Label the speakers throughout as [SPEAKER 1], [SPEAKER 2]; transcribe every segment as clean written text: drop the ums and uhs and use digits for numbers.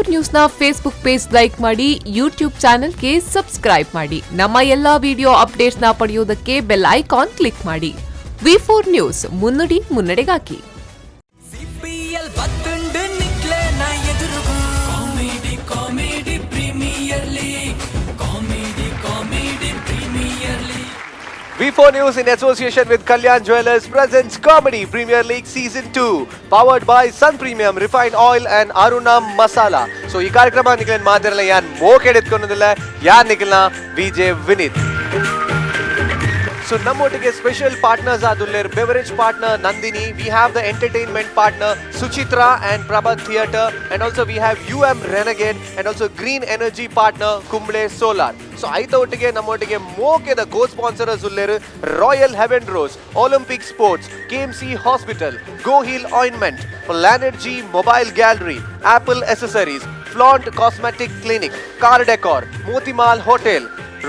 [SPEAKER 1] V four ನ್ಯೂಸ್ನ Facebook page like ಮಾಡಿ, YouTube ಚಾನೆಲ್ಗೆ ಸಬ್ಸ್ಕ್ರೈಬ್ ಮಾಡಿ. ನಮ್ಮ ಎಲ್ಲಾ ವಿಡಿಯೋ ಅಪ್ಡೇಟ್ಸ್ನ ಪಡೆಯೋದಕ್ಕೆ ಬೆಲ್ ಐಕಾನ್ ಕ್ಲಿಕ್ ಮಾಡಿ. ವಿ ಫೋರ್ ನ್ಯೂಸ್, ಮುನ್ನುಡಿ ಮುನ್ನಡೆಗಾಗಿ.
[SPEAKER 2] ಸಿಪಿಎಲ್ ಬತ್ತುಂಡು ನಿಕ್ಲೆನ ಎದುರುಗು. Comedy, comedy premier league. Comedy, comedy premier league.
[SPEAKER 3] V4 News in association with Kalyan Jewelers presents Comedy Premier League Season 2, powered by Sun Premium Refined Oil and Aruna Masala. So ಈ ಕಾರ್ಯಕ್ರಮ ನಿಖಿಲ್ ಮಾತಿರಲ್ಲ, ಯಾನ್ ಮೋಕೆಡೆತ್ಕೊನ್ನೋದಿಲ್ಲ, ಯಾನ್ ನಿಖಿಲ್ನ VJ Vineeth. So ನಮ್ಮೊಟ್ಟಿಗೆ special partners ಆದುಲ್ಲೇರ್ beverage partner Nandini, we have the entertainment partner Suchitra and Prabhat theatre, and also we have UM Renegade, and also green energy partner Kumble solar. So ಐತ ಒಟ್ಟಿಗೆ ನಮ್ಮೊಟ್ಟಿಗೆ ಮೋಕೆದ ಕೋ ಸ್ಪಾನ್ಸರರ್ಸ್ ಉಲ್ಲೇರು royal heaven rose, Olympic sports, KMC hospital, Goheal ointment, planet G mobile gallery, Apple accessories, flaunt cosmetic clinic, car decor, ಮೋತಿಮಾಲ್ hotel,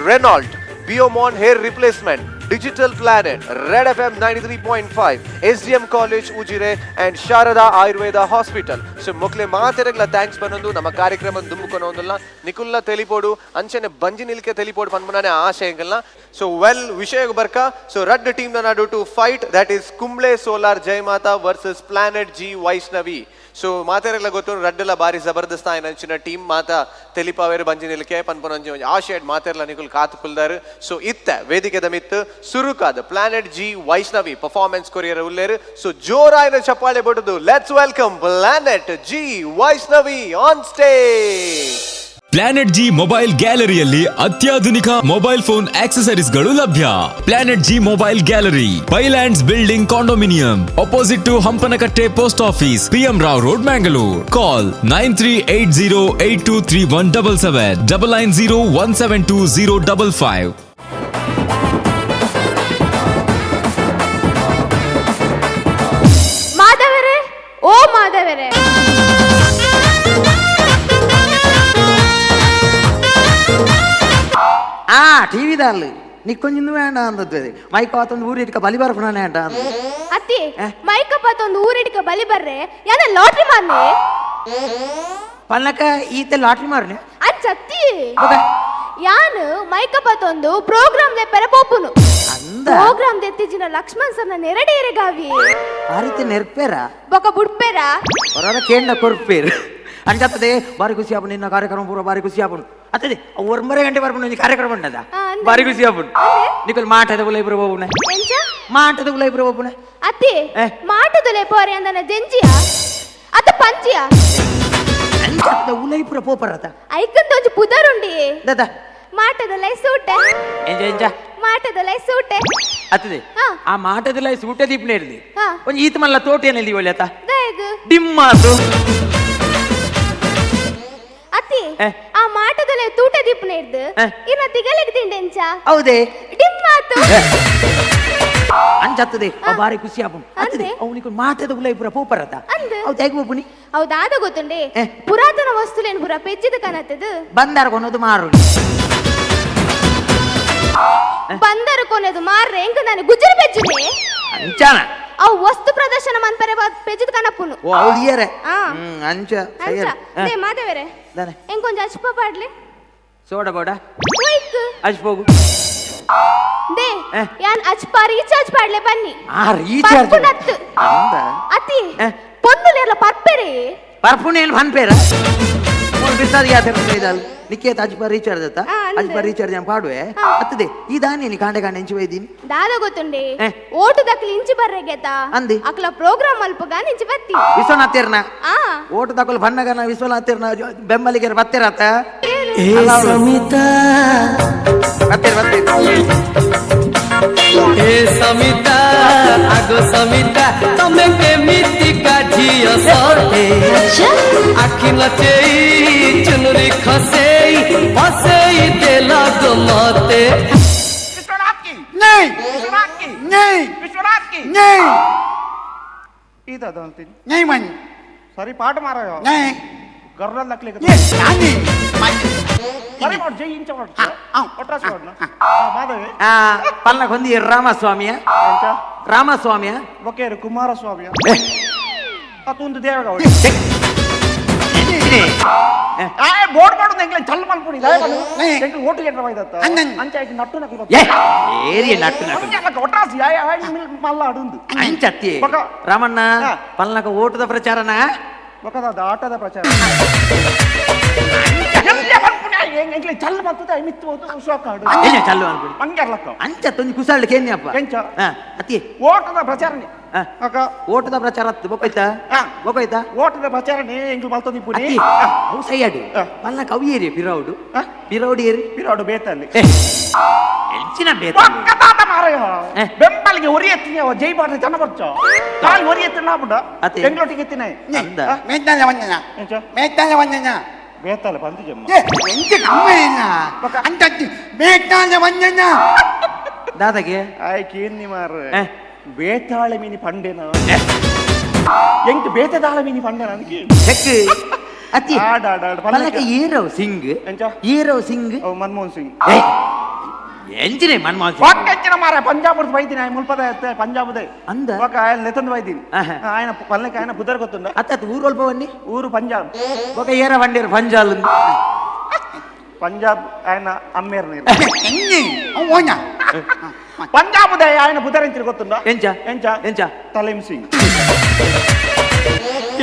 [SPEAKER 3] Renault, Biomon hair replacement, Digital Planet, Red FM 93.5, SDM College Ujire and Sharada Ayurveda Hospital. So ಮೊಕ್ಲೆ ಮಾತೆರೆಗ್ಲ thanks ಬನ್ನೊಂದು ನಮ್ಮ ಕಾರ್ಯಕ್ರಮ ದುಂಬುಕೊನೊಂದುಲ್ಲ. ನಿಕುಲ್ಲ ತೆಲಿಪೋಡು, ಅಂಚನೆ ಬಂಜಿ ನಿಲ್ಕೆ ತೆಲಿಪೋಡು ಪನ್ಪುನಾನೆ ಆಶೆ ಎಂಕಲ್ನ. ಸೊ well, ವಿಷಯ ಬರ್ಕ. ಸೊ ರಡ್ಡ್ team ನ ನಡು to fight, that is Kumble solar Jayamata versus planet G Vaishnavi. So ಮಾತೆರೆಗ್ಲ ಗೊತ್ತು, ರಡ್ಡಲ ಬಾರಿ ಜಬರ್ದಸ್ತ್ ಆಯ್ನ ಟೀಮ್. ಮಾತ ತೆಲಿಪಾವೇರು ಬಂಜಿ ನಿಲ್ಕೆ ಪನ್ಪುನಂಜಿ ಒಂಜಿ ಆಶೆಡ್ ಮಾತೆರ್ಲ ನಿಕುಲ್ ಕಾತು ಕುಲ್ದಾರು. ಸೊ ಇತ್ತ ವೇದಿಕೆದ ಮಿತ್ತು ಸುರುಕಾದ ಪ್ಲಾನೆಟ್ ಜಿ ವೈಷ್ಣವಿ ಪರ್ಫಾರ್ಮೆನ್ಸ್ ಕೊರಿಯರ್ ಉಲ್ಲೇರು. ಸೊ ಜೋರಾಯಿನ ಚಪ್ಪಾಳೆ ಬಡದು let's welcome Planet G Vaishnavi on stage.
[SPEAKER 4] Planet G mobile ಗ್ಯಾಲರಿಯಲ್ಲಿ ಅತ್ಯಾಧುನಿಕ ಮೊಬೈಲ್ ಫೋನ್ ಆಕ್ಸೆಸರೀಸ್ಗಳು ಲಭ್ಯ. Planet G mobile gallery, Pylands building condominium, opposite to Hampankatta post office, PM Rao road, Mangalore. Call 9380823177, 990172055.
[SPEAKER 5] ಮಾಧವರೇ, ಓ ಮಾಧವರೇ.
[SPEAKER 6] ಆ TV ದಾರ್ಲು ನಿಕ್ಕೊಂಜಿಂದು ಬೇಡ ಅಂದದ್ದು mic ಆತೊಂದು ಊರಿಡ್ಕ ಬಲಿ ಬರ್ಪುಣನೆ ಅಂಟ ಅಂದ.
[SPEAKER 5] ಅತ್ತಿ, ಮೈಕಪ್ ಆತೊಂದು ಊರಿಡಿಕ ಬಲಿ ಬರ್ರೆ, ಯಾನ lottery ಮಾರ್ನೆ?
[SPEAKER 6] ಪಲ್ಲಕ ಈತ ಲಾಟ್ರಿ ಮಾರನೆ?
[SPEAKER 5] ಅಚ್ಚತ್ತಿ, ಯಾನ್ ಮೈಕಪ್ ಆತೊಂದು ಪ್ರೋಗ್ರಾಮ್ ದೆಪ್ಪರೆ ಪೋಪುನು.
[SPEAKER 6] ಅಂದ?
[SPEAKER 5] ಪ್ರೋಗ್ರಾಮ್ ದೆತ್ತಿಜಿನ ಲಕ್ಷ್ಮಣ್ ಸರ್ನ ನೆರಡೇರೆ ಗಾವಿ.
[SPEAKER 6] ಆ ರೀತಿ ನೆರ್ಪೇರ?
[SPEAKER 5] ಬೊಕ ಬುಡ್ಪೇರ?
[SPEAKER 6] ಹೊರರ ಕೇಂದ್ರ ಕೊರ್ಪೇರು ಅಂಚತ್ತದೆ. ಬಾರಿ ಖುಷಿ ಆಪುಂಡು ನಿನ್ನ ಕಾರ್ಯಕ್ರಮ ಪೂರ, ಬಾರಿ ಖುಷಿ ಆಪುಂಡು. ಅತ್ತದೆ, 9 ಗಂಟೆ ಬರ್ಪುಂಡು ಒಂಜಿ ಕಾರ್ಯಕ್ರಮ ಉಂಟದ.
[SPEAKER 5] ಅಂದೆ.
[SPEAKER 6] ಬಾರಿ ಖುಷಿ ಆಪುಂಡು.
[SPEAKER 5] ಅಂದೆ.
[SPEAKER 6] ನಿಕಲ್ ಮಾಟದ ಉಲ ಇಬ್ರು ಹೋಗುಣ.
[SPEAKER 5] ಎಂಚ?
[SPEAKER 6] ಮಾಟದ ಉಲ ಇಬ್ರು ಹೋಗುಣ.
[SPEAKER 5] ಅತ್ತಿ, ಮಾಟದಲೆ ಪೋರೆ ಅಂದನ ಜೆಂಜಿಯ ಅತ್ತ ಪಂಚಿಯ?
[SPEAKER 6] ಅಂಚತ್ತದ ಉಲೈಪುರ ಪೋಪರತ.
[SPEAKER 5] ಐಕಂತ ಒಂಜಿ ಪುದರುಂಡಿ.
[SPEAKER 6] ದದ?
[SPEAKER 5] ಮಾಟದಲೆ ಸೂಟೆ.
[SPEAKER 6] ಎಂಚ ಎಂಚ?
[SPEAKER 5] ಮಾಟದಲೆ ಸೂಟೆ.
[SPEAKER 6] ಅತ್ತದೆ. ಆ ಮಾಟದಲ್ಲ ಸೂಟೆ ದೀಪನೆ ಇರ್ಲಿ. ಒಂಜಿ ಈತ ಮಲ್ಲ ತೋಟ ಏನಲ್ಲಿ ಒಳ್ಳೆತ.
[SPEAKER 5] ದಾಯಗ್?
[SPEAKER 6] ಡಿಮ್ಮಾತು.
[SPEAKER 5] ಅತ್ತಿ, ಆ ಮಾಟದಲೆ ತೂಟ ದೀಪನ ಹಿಡ್ದು ಇನ್ನ ತಿಗಲೆಗ್ ತಿಂಡೆಂಚ?
[SPEAKER 6] ಹೌದೇ?
[SPEAKER 5] ಡಿಮ್ಮಾತು.
[SPEAKER 6] ಅಂಚತ್ತದೆ, ಅವ್ ಬಾರಿ ಖುಷಿ ಆಪುಂಡು. ಅತ್ತದೆ.
[SPEAKER 5] ಅಂದೆ.
[SPEAKER 6] ಅವನಿಗೆ ಮಾಟದ ಉಲೈಪುರ ಪೋಪರತ.
[SPEAKER 5] ಅಂದ್.
[SPEAKER 6] ಅವು ತೆಗ್ ಪೋಪುನಿ.
[SPEAKER 5] ಹೌದಾದ ಗೊತ್ತುಂಡೆ. ಪುರಾತನ ವಸ್ತುಲೇನ್ ಪುರ ಪೆಜ್ಜಿದ ಕನತದು.
[SPEAKER 6] ಬಂದಾರ ಕೊನೋದು ಮಾರು.
[SPEAKER 5] ಬಂದರ ಕೊನೆದು ಮಾರ್ರೆ ಎಂಕ ನಾನು ಗುಜರಿ ಪೆಜ್ಜುನೆ.
[SPEAKER 6] ಅಂಚಾನ?
[SPEAKER 5] ಅವು ವಸ್ತು ಪ್ರದರ್ಶನ ಮನ್ಪರೆ ಪೆಜ್ಜಿದ ಕನಪುನು.
[SPEAKER 6] ಓ, ಹೌದಿಯರೆ. ಅಂಚ.
[SPEAKER 5] ಅಂಚ they ಮಾಧವರೆ.
[SPEAKER 6] ದಾನೆ?
[SPEAKER 5] ಎಂಕೊಂಜ ಅಚ್ಪ ಪಾಡ್ಲೆ.
[SPEAKER 6] ಸೋಡ ಬೋಡ.
[SPEAKER 5] ಒಯ್ಕ್?
[SPEAKER 6] ಅಜ್ಪೋಗು.
[SPEAKER 5] They, ಯಾನ್ ಅಚ್ಪ ರೀಚಾರ್ಜ್ ಪಾಡ್ಲೆ ಬನ್ನಿ.
[SPEAKER 6] ಆ ರೀಚಾರ್ಜ್.
[SPEAKER 5] ಪರ್ಪುನತ್ತು.
[SPEAKER 6] ಅಂದ.
[SPEAKER 5] ಅತಿ ಪೊನ್ನುಲೆರ್ಲ ಪರ್ಪೆರೆ.
[SPEAKER 6] ಪರ್ಪುನೇನು ಪನ್ಪೇರ ಮೂಲು ಬಿರ್ಸಾದಿ ಯಾತೆ ಇದಾಲ್ ನಿಕ್ಕೇತ ಅಜ್ಪ ರೀಚಾರ್ಜ್ ಅತ್ತ?
[SPEAKER 5] ಅಂದೆ.
[SPEAKER 6] ಅಜ್ಪ ರೀಚಾರ್ಜ್ ಏನ್ ಪಾಡುವೆ. ಅತ್ತದೆ, ಈ ದಾನಿ ನೀ ಕಾಂಡೆ ಕಾಂಡೆ ಇಂಚು ಒಯ್ದೀನಿ?
[SPEAKER 5] ದಾದ ಗೊತ್ತುಂಡೆ, ಓಟು ದಕ್ಲಿ ಇಂಚಿ ಬರ್ರೆ ಗೆತ.
[SPEAKER 6] ಅಂದಿ.
[SPEAKER 5] ಅಕ್ಲ ಪ್ರೋಗ್ರಾಮ್ ಅಲ್ಪಗ ಇಂಚಿ ಬತ್ತಿ.
[SPEAKER 6] ವಿಶ್ವನಾಥೇರ್ನ?
[SPEAKER 5] ಆ.
[SPEAKER 6] ಓಟು ತಕೊಲ್ ಬಣ್ಣಗನ ವಿಶ್ವನಾಥೇರ್ನ ಬೆಂಬಲಿಗರು ಬತ್ತೆರತ್ತ?
[SPEAKER 2] ಏ ಸಮಿತಾ.
[SPEAKER 6] ಬತ್ತೆರ್ ಬತ್ತೆರ್.
[SPEAKER 2] ଏ ସମିତା, ଆଗୋ ସମିତା, ତମେ କେମିତିକା ଝିଅ ସତେ? ଆଖି ନଚେଇ ଚୁନୁରି ଖସେଇ ହସେଇ ଦେଲ ଗୋ ମତେ।
[SPEAKER 7] नहीं नहीं नहीं. नहीं मान्य.
[SPEAKER 8] ಸರಿ, ಪಾಠ ಮಾರಾಯ.
[SPEAKER 7] नहीं.
[SPEAKER 8] ಗರ್ರಲ್ ನಕ್ಲಿಕ್ಕೆ.
[SPEAKER 7] ये नानी मान्य.
[SPEAKER 8] ಸರಿ ಮಾಡು, ಜೈ ಇಂಚ ಮಾಡು. ಒಟ್ರಾಸಿ ಮಾಡು. ಮಾಧವಿ.
[SPEAKER 6] ಆ ಪಲ್ಲ ಕೊಂದಿ ರಾಮಸ್ವಾಮಿಯ.
[SPEAKER 8] ಎಂಚ?
[SPEAKER 6] ರಾಮಸ್ವಾಮಿಯ.
[SPEAKER 8] ಒಕ್ಕೇರು ಕುಮಾರಸ್ವಾಮಿಯ ಅತ್ತೊಂದು ದೇವಗೌಡ. ಆಯ್ ಬೋರ್ಡ್ ಮಾಡೋದು ಎಂಕ್ಲೆ ಚಲ್ ಮಲ್ಪುನಿ ದಾಯ ಪಂಡ ಎಂಕ್ಲೆ ಓಟು ಕೇಂದ್ರ ವೈದತ್ತ ಅಂಚ ಐಕ್ ನಟ್ಟು ನಕಲು
[SPEAKER 6] ಏ ಏರಿಯ ನಟ್ಟು ನಕಲು
[SPEAKER 8] ಅಂಚ ಒಟ್ರಾಸಿ ಆಯ್ ಆಯ್ ಮಲ್ಲ ಅಡುಂದು
[SPEAKER 6] ಅಂಚತ್ತಿ ರಾಮಣ್ಣ ಪಲ್ನಕ ಓಟದ ಪ್ರಚಾರನ
[SPEAKER 8] ಬೊಕದ ಆಟದ ಪ್ರಚಾರ ಎಂಕ್ಲೆ ಚಲ್ ಮಲ್ತದ ಮಿತ್ತು ಶೋಕ ಆಡು
[SPEAKER 6] ಏ ಚಲ್ಲು ಅನ್ಬಿಡಿ
[SPEAKER 8] ಅಂಗರ್ಲಕ್ಕ
[SPEAKER 6] ಅಂಚ ತೊಂದು ಕುಸಾಳ್ಕೆ ಕೇನ್ಯಪ್ಪ
[SPEAKER 8] ಎಂಚ
[SPEAKER 6] ಅತಿ
[SPEAKER 8] ಓಟದ ಪ್ರಚಾರನೆ ಅಕ್ಕ
[SPEAKER 6] ಓಟದ ಪ್ರಚಾರ ಅತ್ತು ಬೊಕಾಯ್ತಾ ಬೊಕಾಯ್ತಾ
[SPEAKER 8] ಓಟದ ಪ್ರಚಾರನೆ ಎಂಕ್ಲು ಮಲ್ತದಿ ಪುನಿ
[SPEAKER 6] ಅವು ಸೈಯಾಡು ಪಲ್ನಕ ಅವು ಏರಿ ಪಿರೌಡು ಪಿರೌಡು ಏರಿ
[SPEAKER 8] ಪಿರೌಡು ಬೇತಲ್ಲಿ
[SPEAKER 6] ಎಂಚಿನ ಬೇತಲ್ಲಿ
[SPEAKER 8] ತಾತ ಮಾರಯ್ಯ ಬೆಂಬಲಿಗೆ ಒರಿ ಎತ್ತಿನ ಜೈ ಬಾಡ್ರೆ ಜನ ಬರ್ಚೋ ಕಾಲು ಒರಿ ಎತ್ತಿನ ಬಿಡ ಬೆಂಗಳೂರಿಗೆ ಎತ್ತಿನ
[SPEAKER 7] ಮೇತಾಲೆ ವಂಜನ ಮೇತಾಲೆ ವಂಜನ
[SPEAKER 8] ಬೇತಾಲೆ ಬಂದು ಜಮ್ಮ
[SPEAKER 7] ಎಂಚ ಕಮ್ಮೇನ ಅಂಚತ್ತಿ ಮೇತಾಲೆ ವಂಜನ
[SPEAKER 6] ದಾದಾಗೆ
[SPEAKER 8] ಆಯ್ ಕೇನ್ನಿ ಮಾರ್ರೆ ಬೇತಾಳೆ ಮೀನಿ ಪಂಡೇನ ಎಂಕ್ ಬೇತೆದಾಳ ಮೀನಿ ಪಂಡೆ ನನಗೆ
[SPEAKER 6] ಚೆಕ್ ಅತಿ
[SPEAKER 8] ಆಡ ಆಡ ಆಡ
[SPEAKER 6] ಪಲ್ಲಕ ಏರವ್ ಸಿಂಗ್ ಏರವ್ ಸಿಂಗ್
[SPEAKER 8] ಮನಮೋಹನ್ ಸಿಂಗ್
[SPEAKER 6] ಎಂಚಿನೆ ಮನಮೋಹನ್ ಸಿಂಗ್
[SPEAKER 8] ಒಕ್ಕೆಂಚಿನ ಮಾರ ಪಂಜಾಬ್ ವೈದಿನಿ ಆಯ್ ಮುಲ್ಪದ ಪಂಜಾಬ್
[SPEAKER 6] ಅಂದ
[SPEAKER 8] ఒక ఆయన నెతంದು వైದಿನಿ ఆయన పల్లకి ఆయన బుద్ధర్ ಗೊತ್ತುಂಡ
[SPEAKER 6] ಅತ್ತ ಊರು ಅಲ್ಪ ಬನ್ನಿ
[SPEAKER 8] ಊರು ಪಂಜಾಬ್
[SPEAKER 6] ఒక ಏರ వండేరు పంజాల్
[SPEAKER 8] ಪಂಜಾಬ್ ఆయన ಅಮ್ಮೇರ್ ನೀರು
[SPEAKER 7] ಓನ
[SPEAKER 8] ಪಂಜಾಬ್ ఆయన ಬುಧರ್ ಗೊತ್ತುಂಡ
[SPEAKER 6] ಎಂಚ
[SPEAKER 8] ಎಂಚ
[SPEAKER 6] ಎಂಚ
[SPEAKER 8] ತಲೆಂ ಸಿಂಗ್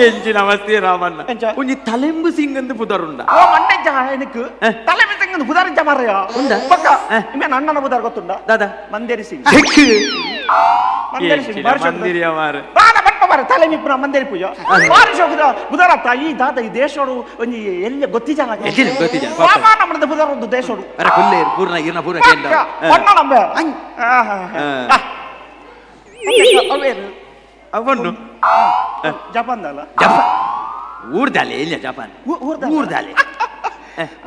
[SPEAKER 6] ಎಂಚಿ ನಮಸ್ತೆ ರಾಮಣ್ಣ ಒಂಜಿ ತಲೆಂಬು ಸಿಂಗ್ ಅಂತ ಪುದರುಂಡ
[SPEAKER 8] ಓ ಮಂಡೆಂಚ ఆయనకు ತಲೆಂಬು ಸಿಂಗ್ ಅಂತ ಬುಧರಿಂಚ ಮಾರಯ್ಯ
[SPEAKER 6] ಉಂಡ
[SPEAKER 8] ಪಕ್ಕ ಇಮೇನ್ ಅಣ್ಣನ ಬುಧರ್ ಗೊತ್ತುಂಡ
[SPEAKER 6] ದಾದಾ
[SPEAKER 8] ಮಂದೇರಿ ಸಿಂಗ್
[SPEAKER 6] ಮಂದೇರಿ ಸಿಂಗ್ ಮಂದಿರಿಯ ಮಾರ
[SPEAKER 8] ಬಾದ ಬನ್ಪ ಮಾರ ತಲೆಮಿಪ್ಪುನ ಮಂದೇರಿ ಪೂಜೆ ಬಾರಿ ಶೋಕದ ಬುಧರತ್ತ ಈ ದಾದ ಈ ದೇಶೋಡು ಒಂಜಿ ಎಲ್ಲಿ ಗೊತ್ತಿಜಾನ
[SPEAKER 6] ಎಲ್ಲಿ ಗೊತ್ತಿಜಾನ
[SPEAKER 8] ಬಾಬಾ ನಮ್ಮದ ಬುಧರ ಒಂದು ದೇಶೋಡು
[SPEAKER 6] ಅರೆ ಕುಲ್ಲೆ ಪೂರ್ಣ ಇರ್ನ ಪೂರ್ಣ ಕೇಂದ್ರ
[SPEAKER 8] ಪಣ್ಣ ನಂಬೆ
[SPEAKER 6] ಅವನು
[SPEAKER 8] ಜಪಾನ್ ದಲ್ಲ
[SPEAKER 6] ಜಪಾನ್ ಊರ್ದಾಲೆ ಇಲ್ಲ ಜಪಾನ್ ಊರ್ದಾಲೆ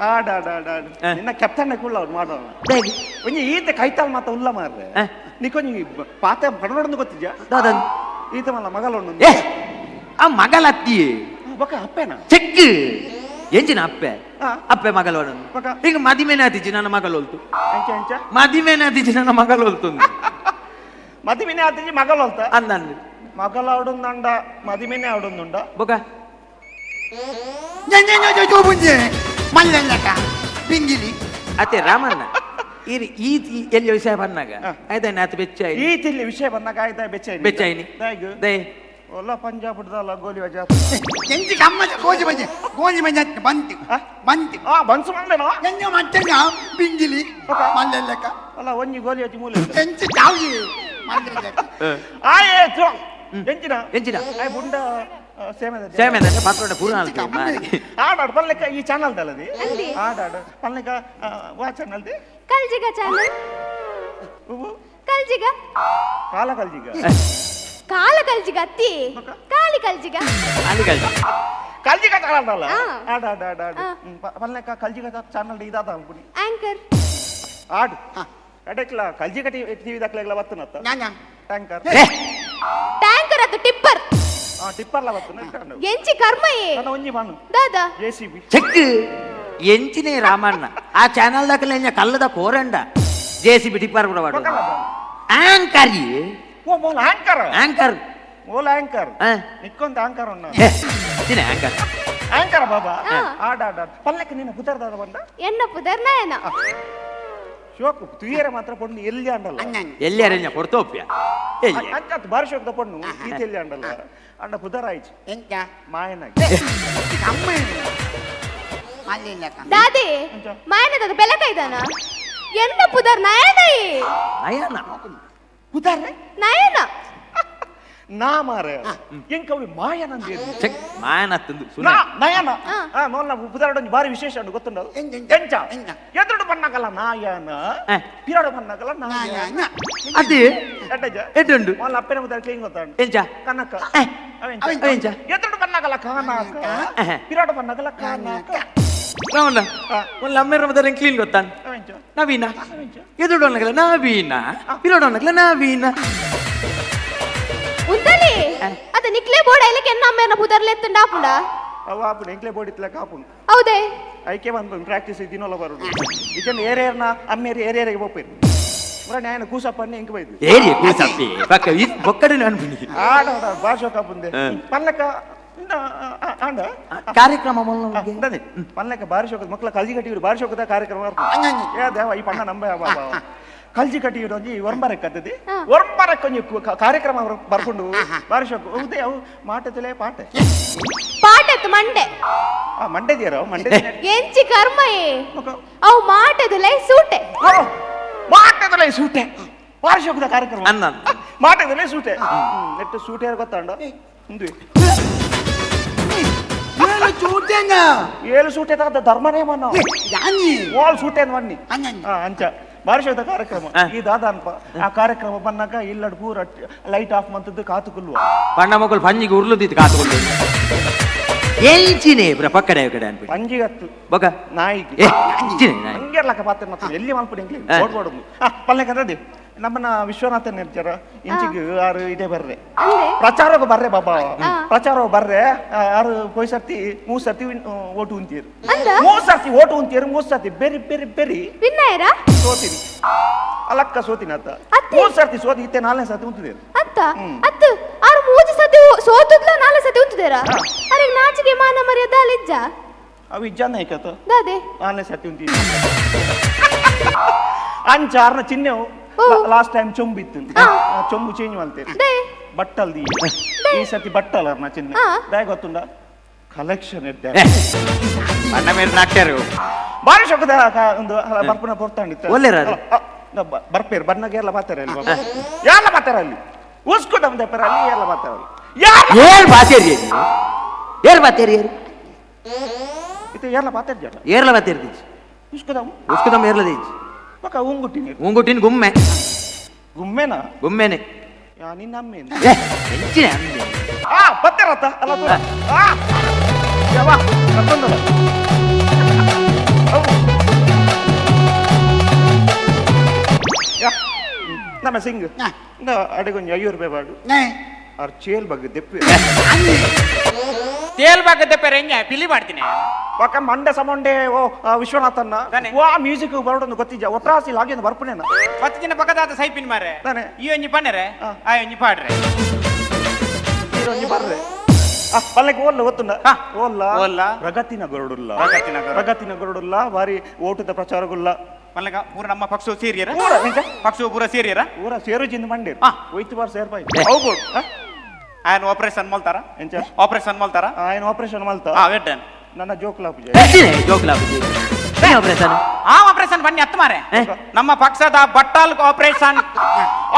[SPEAKER 8] ಆಡ ಆಡ ಆಡ ನಿನ್ನ ಕೆಪ್ಟನ್ ಕುಳ್ಳ ಅವ್ರು ಮಾಡೋಣ ಒಂಜಿ ಈತ ಕೈತಾಲ್ ಮಾತ ಉಲ್ಲ ಮಾರ್ರೆ ನಿಕೊಂಜಿ ಪಾತೆ ಪಡನೊಡಂದು ಗೊತ್ತಿದ್ಯಾ
[SPEAKER 6] ದಾದನ್
[SPEAKER 8] ಈತ ಮಲ್ಲ ಮಗಲೊಂದು
[SPEAKER 6] ಏ ಆ ಮಗಲತ್ತಿ
[SPEAKER 8] ಬೊಕ ಅಪ್ಪೆನಾ
[SPEAKER 6] ಚೆಕ್ ಎಂಚಿನ ಅಪ್ಪೆ ಅಪ್ಪೆ ಮಗಲೊಡನು ಈಗ ಮದಿಮೇನೆ ಆತಿಜಿ ನನ್ನ ಮಗಲೊಲ್ತು
[SPEAKER 8] ಎಂಚ ಎಂಚ
[SPEAKER 6] ಮದಿಮೇನೆ ಆತಿಜಿ ನನ್ನ ಮಗಲೊಲ್ತು
[SPEAKER 8] ಮದಿಮೇನೆ ಆತಿಜಿ ಮಗಲೊಲ್ತ
[SPEAKER 6] ಅಂದನ್
[SPEAKER 8] ಮಗಲಾಡುಂದಂಡ ಮದಿಮೇನೆ ಆಡುಂದುಂಡ
[SPEAKER 6] ಬೊಕ
[SPEAKER 7] ಪಿಂಗಿಲಿ
[SPEAKER 6] ಅತ್ತೆ ರಾಮಣ್ಣ ಇರಿ ಈ ಎಲ್ಲಿ ವಿಷಯ ಬಂದಾಗ ಆಯ್ತಾನೆ ಆತ ಬೆಚ್ಚಾಯಿ
[SPEAKER 8] ಈ ತಿಲ್ಲಿ ವಿಷಯ ಬಂದಾಗ ಆಯ್ತಾ ಬೆಚ್ಚಾಯಿ
[SPEAKER 6] ಬೆಚ್ಚಾಯಿನಿ ದೈ
[SPEAKER 8] ಒಲ್ಲ ಪಂಜಾಬ್ ಹಿಡ್ದಲ್ಲ ಗೋಲಿ ವಜಾ
[SPEAKER 7] ಎಂಚಿ ಕಮ್ಮದ ಗೋಜಿ ಬಜೆ ಗೋಜಿ ಬಜೆ ಬಂತು ಬಂತು
[SPEAKER 8] ಆ ಬನ್ಸು ಮಾಡ್ಲೇನೋ
[SPEAKER 7] ಎಂಜ ಮಟ್ಟೆನ ಪಿಂಗಿಲಿ ಮಲ್ಲೆಲ್ಲಕ
[SPEAKER 8] ಅಲ್ಲ ಒಂಜಿ ಗೋಲಿ ವಜಿ ಮೂಲೆ
[SPEAKER 7] ಎಂಚಿ ಚಾವಿ ಮಲ್ಲೆಲ್ಲಕ
[SPEAKER 8] ಆಯೇ ಚೋ ಎಂಚಿನ
[SPEAKER 6] ಎಂಚಿನ
[SPEAKER 8] ಆಯ್ ಬುಂಡ ಸೇಮೆದ
[SPEAKER 6] ಸೇಮೆದ ಪಾತ್ರೋಡ ಪೂರ್ಣ
[SPEAKER 8] ಆಡಾಡು ಪಲ್ಲೆಕ ಈ ಚಾನಲ್ ದಲ್ಲದಿ ಆಡಾಡು ಪಲ್ಲೆಕ ವಾ ಚಾನಲ್ the
[SPEAKER 5] ಕಲ್ಜಿಗ ಚಾನಲ್ ಕಲ್ಜಿಗ
[SPEAKER 8] ಕಾಲ ಕಲ್ಜಿಗ
[SPEAKER 5] ಕಾಲ ಕಲ್ಜಿಗ ಅತ್ತಿ ಕಾಲಿ ಕಲ್ಜಿಗ
[SPEAKER 6] ಕಾಲಿ ಕಲ್ಜಿಗ
[SPEAKER 8] ಕಲ್ಜಿಗ ಚಾನಲ್ ಅಲ್ಲ ಆಡ ಆಡ ಆಡ ಆಡ ಪಲ್ಲೆಕ ಕಲ್ಜಿಗ ಚಾನಲ್ ಇದಾದ ಅನ್ಕುನಿ
[SPEAKER 5] ಆಂಕರ್
[SPEAKER 8] ಆಡು ಎಡೆಕ್ಲ ಕಲ್ಜಿಗ ಟಿವಿ ದಾಖಲೆಗಳ ಬತ್ತನತ್ತ ಟ್ಯಾಂಕರ್
[SPEAKER 5] ಟ್ಯಾಂಕರ್ ಅದು ಟಿಪ್ಪರ್
[SPEAKER 8] ಆ ಟಿಪ್ಪರ್ಲ ಬತ್ತನ
[SPEAKER 5] ಎಂಚಿ ಕರ್ಮ ಏ
[SPEAKER 8] ನನ್ನ ಒಂಜಿ ಬಾಣು
[SPEAKER 5] ದಾದಾ
[SPEAKER 8] ಜೆಸಿಬಿ
[SPEAKER 6] ಚೆಕ್ ಎಂಚಿನೇ ರಾಮಣ್ಣ ಆ ಚಾನಲ್ ದಾಖಲೆ ಕಲ್ಲದ ಕೋರಂಡ ಜೆಸಿಬಿ ಟಿಪ್ಪರ್ ಕೂಡ ವಾಡು ಆಂಕರ್
[SPEAKER 8] ಓ ಮೋಲ ಆಂಕರ್
[SPEAKER 6] ಆಂಕರ್
[SPEAKER 8] ಮೋಲ ಆಂಕರ್ ನಿಕ್ಕೊಂದು ಆಂಕರ್ ಉಣ್ಣ
[SPEAKER 6] ಆಂಕರ್
[SPEAKER 8] ಆಂಕರ್ ಬಾಬಾ ಆಡ ಆಡ ಪಲ್ಲಕ್ಕೆ ನಿನ್ನ ಪುದರ್ ದಾದ ಬಂದ
[SPEAKER 5] ಎನ್ನ ಪುದರ್ ನಯನ
[SPEAKER 8] ಶೋಕು ತುಯೇರ ಮಾತ್ರ ಪೊಣ್ಣು ಎಲ್ಲಿ ಅಂಡಲ್ಲ
[SPEAKER 6] ಎಲ್ಲಿ ಅರೆಂಜ ಕೊಡ್ತೋಪ್ಯ ಎಲ್ಲಿ
[SPEAKER 8] ಅಂಚಾತ್ ಬಾರಿ ಶೋಕದ ಪೊಣ್ಣು ಈತ ಎಲ್ಲಿ ಅಂಡಲ್ಲ ಅಂಡ ಪುದರ್ ಆಯ್ತು
[SPEAKER 7] ಎಂಚ
[SPEAKER 8] ಮಾಯನಾಗಿ
[SPEAKER 5] ದಾದಿ ಮಾಯನದ ಬೆಲಕೈದಾನ ಎನ್ನ ಪುದರ್ ನಯನ
[SPEAKER 6] ನಯನ
[SPEAKER 8] ಪುದರ್
[SPEAKER 5] ನಯನ
[SPEAKER 8] ನಾ ಮಾರ ಎಂಕವಿ ಮಾಯನಂದ
[SPEAKER 6] ಚೆಕ್ ಮಾಯನ ತಂದು
[SPEAKER 8] ನಾ ನಯನ ಆ ಮೊಲ್ಲ ಪುದರ್ ಬಾರಿ ವಿಶೇಷ ಉಂಟು ಗೊತ್ತುಂಡು ಎಂಚ ಎದುರು ಬಣ್ಣಗಲ್ಲ ನಾಯನ ಪಿರಡು ಬಣ್ಣಗಲ್ಲ ನಾಯನ
[SPEAKER 6] ಅದೇ ಎಡ್ಡುಂಡು
[SPEAKER 8] ಮೊಲ್ಲ ಅಪ್ಪನ ಪುದರ್ ಕ್ಲೀನ್ ಗೊತ್ತುಂಡು
[SPEAKER 6] ಎಂಚ
[SPEAKER 8] ಕನಕ
[SPEAKER 6] ಎಂಚ
[SPEAKER 8] ಎದುರು ಬಣ್ಣಗಲ್ಲ ಕಾನಾಕ ಪಿರಡು ಬಣ್ಣಗಲ್ಲ ಕಾನಾಕ
[SPEAKER 6] ರಾಮಣ್ಣ ಮೊಲ್ಲ ಅಮ್ಮೇರ ಪುದರ್ ಕ್ಲೀನ್ ಗೊತ್ತಾನ ನವೀನ ಎದುರು ಬಣ್ಣಗಲ್ಲ ನವೀನ ಪಿರಡು ಬಣ್ಣಗಲ್ಲ ನವೀನ
[SPEAKER 5] ಉಂದಲಿ ಅದ ನಿಕ್ಲೆ ಬೋರ್ಡ್ ಐಲಕ್ಕೆ ಎನ್ನ ಅಮ್ಮೇನ ಪುದರ್ಲೆ ಎತ್ತುಂಡ ಆಪುಂಡ
[SPEAKER 8] ಅವ ಆಪುಂಡು ಎಂಕ್ಲೆ ಬೋರ್ಡ್ ಇತ್ಲಕ ಆಪುಂಡು
[SPEAKER 5] ಹೌದೇ
[SPEAKER 8] ಐಕೆ ಬಂದು ಪ್ರಾಕ್ಟೀಸ್ ದಿನೋಲ ಬರೋದು ಇಜನ್ ಏರೇರ್ನ ಅಮ್ಮೇರಿ ಏರೇರಿಗೆ ಪೋಪೇರು ಮುರ ನ್ಯಾಯನ ಕೂಸಪ್ಪನ್ನೇ ಎಂಕ್ ಬೈದು
[SPEAKER 6] ಏರಿಯ ಕೂಸಪ್ಪಿ ಪಕ್ಕ ಈ ಬೊಕ್ಕಡೆ ಅನ್ಪುನಿ
[SPEAKER 8] ಆಡ ಆಡ ಭಾಷೆ ಕಾಪುಂದೆ ಪಲ್ಲಕ
[SPEAKER 6] ಕಾರ್ಯಕ್ರಮ
[SPEAKER 8] ಪನ್ಲೆಕ್ಕ ಬಾರಿ ಶೋಕದ ಮಕ್ಕಳ ಕಲ್ಜಿ ಕಟ್ಟಿರು ಬಾರಿ ಶೋಕದ ಕಾರ್ಯಕ್ರಮ ಏ ದೇವ ಈ ಪಣ್ಣ ನಂಬ ಕಲ್ಜಿ ಕಟ್ಟಿರು ಒಂಜಿ ಒರಂಬರಕ್ಕೆ ಅದ್ದದಿ ಒರಂಬರಕ್ಕೆ ಒಂಜಿ ಕಾರ್ಯಕ್ರಮ ಬರ್ಕೊಂಡು ಬಾರಿ ಶೋಕ ಹೌದೇ ಅವು ಮಾಟದಲೇ ಪಾಟೆ
[SPEAKER 5] ಪಾಟತ್ ಮಂಡೆ
[SPEAKER 8] ಆ ಮಂಡೆ ದಿಯರ ಮಂಡೆ
[SPEAKER 5] ಎಂಚಿ ಕರ್ಮ ಏ ಅವು ಮಾಟದಲೇ ಸೂಟೆ
[SPEAKER 8] ಮಾಟದಲೇ ಸೂಟೆ ಬಾರಿ ಶೋಕದ ಕಾರ್ಯಕ್ರಮ ಮಾಟದಲೇ ಸೂಟೆ ನೆಟ್ಟು ಸೂಟೆ ಗೊತ್ತಾಂಡ ಇಂದು ಏಳು ಸೂಟೆ ತಗದ ಧರ್ಮನೇ ಮನ್ನ ಓಲ್ ಸೂಟೆ ಮನ್ನಿ ಅಂಚ ಬಾರಿಶೋದ ಕಾರ್ಯಕ್ರಮ ಈ ದಾದ ಅನ್ಪ ಆ ಕಾರ್ಯಕ್ರಮ ಬಂದಾಗ ಇಲ್ಲಡ್ ಪೂರ ಲೈಟ್ ಆಫ್ ಮಂತದ್ದು ಕಾತುಕುಲ್ವ
[SPEAKER 6] ಪಣ್ಣ ಮಕ್ಕಳು ಪಂಜಿಗೆ ಉರ್ಲುದಿತ್ತು ಕಾತುಕೊಂಡು ಎಂಚಿನೇ ಬ್ರ ಪಕ್ಕಡೆ ಕಡೆ ಅನ್ಬಿಟ್ಟು
[SPEAKER 8] ಪಂಜಿಗತ್ತು
[SPEAKER 6] ಬೊಕ
[SPEAKER 8] ನಾಯಿಗೆ ಹಂಗೆರ್ಲಕ್ಕ ಪಾತ್ರ ಮತ್ತೆ ಎಲ್ಲಿ ಮಲ್ಪಡಿ ಎಂಗ್ಲಿ ಓಡ್ಬೋಡು ಪಲ್ಲೆಕಂದ್ರೆ ನಮ್ಮನ್ನ ವಿಶ್ವನಾಥನ್ ಇರ್ತಾರ ಇಂಚಿಗೆ ಆರು ಇದೇ ಬರ್ರೆ ಪ್ರಚಾರಕ್ಕೆ ಬರ್ರೆ ಬಾಬಾ ಪ್ರಚಾರ ಬರ್ರೆ ಆರು ಪೋಯ್ ಸರ್ತಿ 3 ಸರ್ತಿ ಓಟು ಉಂತೀರು 3 ಸರ್ತಿ ಓಟು ಉಂತೀರು 3 ಸರ್ತಿ ಬೆರಿ ಬೆರಿ ಬೆರಿ ಸೋತೀನಿ ಅಲಕ್ಕ ಸೋತಿನ ಅತ್ತ 3 ಸರ್ತಿ ಸೋತಿ ಇತ್ತೆ 4ನೇ ಸರ್ತಿ ಉಂತಿದೇರು
[SPEAKER 5] ಅತ್ತ ಅತ್ತ ಆರು 3 ಸರ್ತಿ ಸೋತುದ್ಲ 4 ಸರ್ತಿ ಉಂತಿದೇರಾ ಅರೆ ನಾಚಿಗೆ ಮಾನ ಮರ್ಯಾದೆ ಅಲ್ಲಿಜ್ಜ
[SPEAKER 8] ಅವು ಇಜ್ಜಾನ ಐಕತ
[SPEAKER 5] ದಾದೆ
[SPEAKER 8] 4ನೇ ಸರ್ತಿ ಉಂತೀರು ಅಂಚಾರ್ನ ಚಿಹ್ನೆವು ಲಾಸ್ಟ್ ಟೈಮ್ ಚೊಂಬು ಇತ್ತು ಚೊಂಬು ಚೇಂಜ್ ಮಾಡ್ತೇನೆ ಬಟ್ಟಲ್ the ಈ ಸರ್ತಿ ಬಟ್ಟಲ್ ಅರ್ನ ಚಿಹ್ನೆ ದಾಯ ಗೊತ್ತುಂಡ ಕಲೆಕ್ಷನ್ ಇದ್ದೆ
[SPEAKER 6] ಅಣ್ಣ ಮೇಲೆ ನಾಟ್ಯಾರು
[SPEAKER 8] ಬಾರಿ ಶೋಕದ ಒಂದು ಬರ್ಪುನ ಪೊರ್ತಾಂಡಿತ್ತು ಬರ್ಪೇರು ಬಣ್ಣಗೆ ಎಲ್ಲ ಬಾತಾರೆ ಅಲ್ಲಿ ಎಲ್ಲ ಬಾತಾರೆ ಅಲ್ಲಿ ಉಸ್ಕು ದಮ್ ದೆಪ್ಪರ ಅಲ್ಲಿ ಎಲ್ಲ ಬಾತಾರೆ ಅಲ್ಲಿ
[SPEAKER 6] ಏರ್ ಬಾತೇರಿ ಏರ್ ಬಾತೇರಿ
[SPEAKER 8] ಇದು ಎಲ್ಲ ಬಾತೇರಿ ಜನ
[SPEAKER 6] ಏರ್ಲ ಬಾತೇರಿ
[SPEAKER 8] ಉಸ್ಕುದಮ್
[SPEAKER 6] ಉಸ್ಕುದಮ್ ಏರ್ಲದೀಚ್
[SPEAKER 8] ಮಕ್ಕ ಉಂಗುಟ್ಟಿನಿ
[SPEAKER 6] ಉಂಗುಟ್ಟಿನ ಗುಮ್ಮೆ ಗುಮ್ಮೆನಾ ಗುಮ್ಮೆನೆ
[SPEAKER 8] ಯಾ ನಿನ್ನ ಅಮ್ಮೆ
[SPEAKER 6] ಎಂಚಿನ ಅಮ್ಮೆ
[SPEAKER 8] ಆ ಬತ್ತೆರತ್ತ ಅಲ್ಲ ತೋರ ಆ ಯವ್ವ ಕರ್ಕೊಂಡಲ್ಲ ಯಾ ನಮ್ಮ ಸಿಂಗ್ ನಾ ಅಡೆಗೊಂಜಿ 5 ರೂಪಾಯಿ ಬಾಡು ಆರ್ ಚೇಲ್ ಬಗ್ಗೆ ದೆಪ್ಪು
[SPEAKER 9] ತೇಲ್ ಬಗ್ಗೆ ದೆಪ್ಪರೆ ಹೆಂಗೆ ಪಿಲಿ ಮಾಡ್ತೀನಿ
[SPEAKER 8] ಪಕ್ಕ ಮಂಡೆ ಸಮಂಡೆ ಓ ವಿಶ್ವನಾಥನ್ನ ವಾ ಮ್ಯೂಸಿಕ್ ಬರೋಡೊಂದು ಗೊತ್ತಿದ್ಯಾ ಒಟ್ರಾಸಿ ಲಾಗಿ ಒಂದು ಬರ್ಪುನೇನ
[SPEAKER 9] 10 ದಿನ ಪಕ್ಕದಾದ ಸೈಪಿನ ಮಾರೆ ಈ ಒಂಜಿ ಪನ್ನೆರೆ ಆ ಒಂಜಿ ಪಾಡ್ರೆ
[SPEAKER 8] ಈ ಒಂಜಿ ಬರ್ರೆ ಆ ಪಲ್ಲೆಗೆ ಓಲ್ಲ ಗೊತ್ತುಂಡ ಓಲ್ಲ ಓಲ್ಲ ಪ್ರಗತಿನ ಗರುಡುಲ್ಲ ಪ್ರಗತಿನ ಗರುಡುಲ್ಲ ಬಾರಿ ಓಟದ ಪ್ರಚಾರಗುಲ್ಲ
[SPEAKER 9] ಮಲ್ಲಗ ಪೂರ ನಮ್ಮ ಪಕ್ಷ ಸೇರಿಯರ ಪಕ್ಷ ಪೂರ ಸೇರಿಯರ
[SPEAKER 8] ಪೂರ ಸೇರು ಜಿಂದ ಮಂಡಿ ಹೋಯ್ತು ಬಾರ್ ಸೇರ್ಪಾಯಿ
[SPEAKER 9] ಹೌದು ఆయన ಆಪರೇಷನ್ ಮಾಡ್ತಾರ ಆಪರೇಷನ್ ಮಾಡ್ತಾರ
[SPEAKER 8] ఆయన ಆಪರೇಷನ್ ಮಾಡ್ತಾ ನನ್ನ ಜೋಕ್ಲಾ ಪೂಜೆ
[SPEAKER 6] ಜೋಕ್ಲಾ ಪೂಜೆ ಆಪರೇಷನ್
[SPEAKER 9] ಆ ಆಪರೇಷನ್ ಬನ್ನಿ ಅತ್ತ ಮಾರೆ ನಮ್ಮ ಪಕ್ಷದ ಬಟ್ಟಲ್ ಆಪರೇಷನ್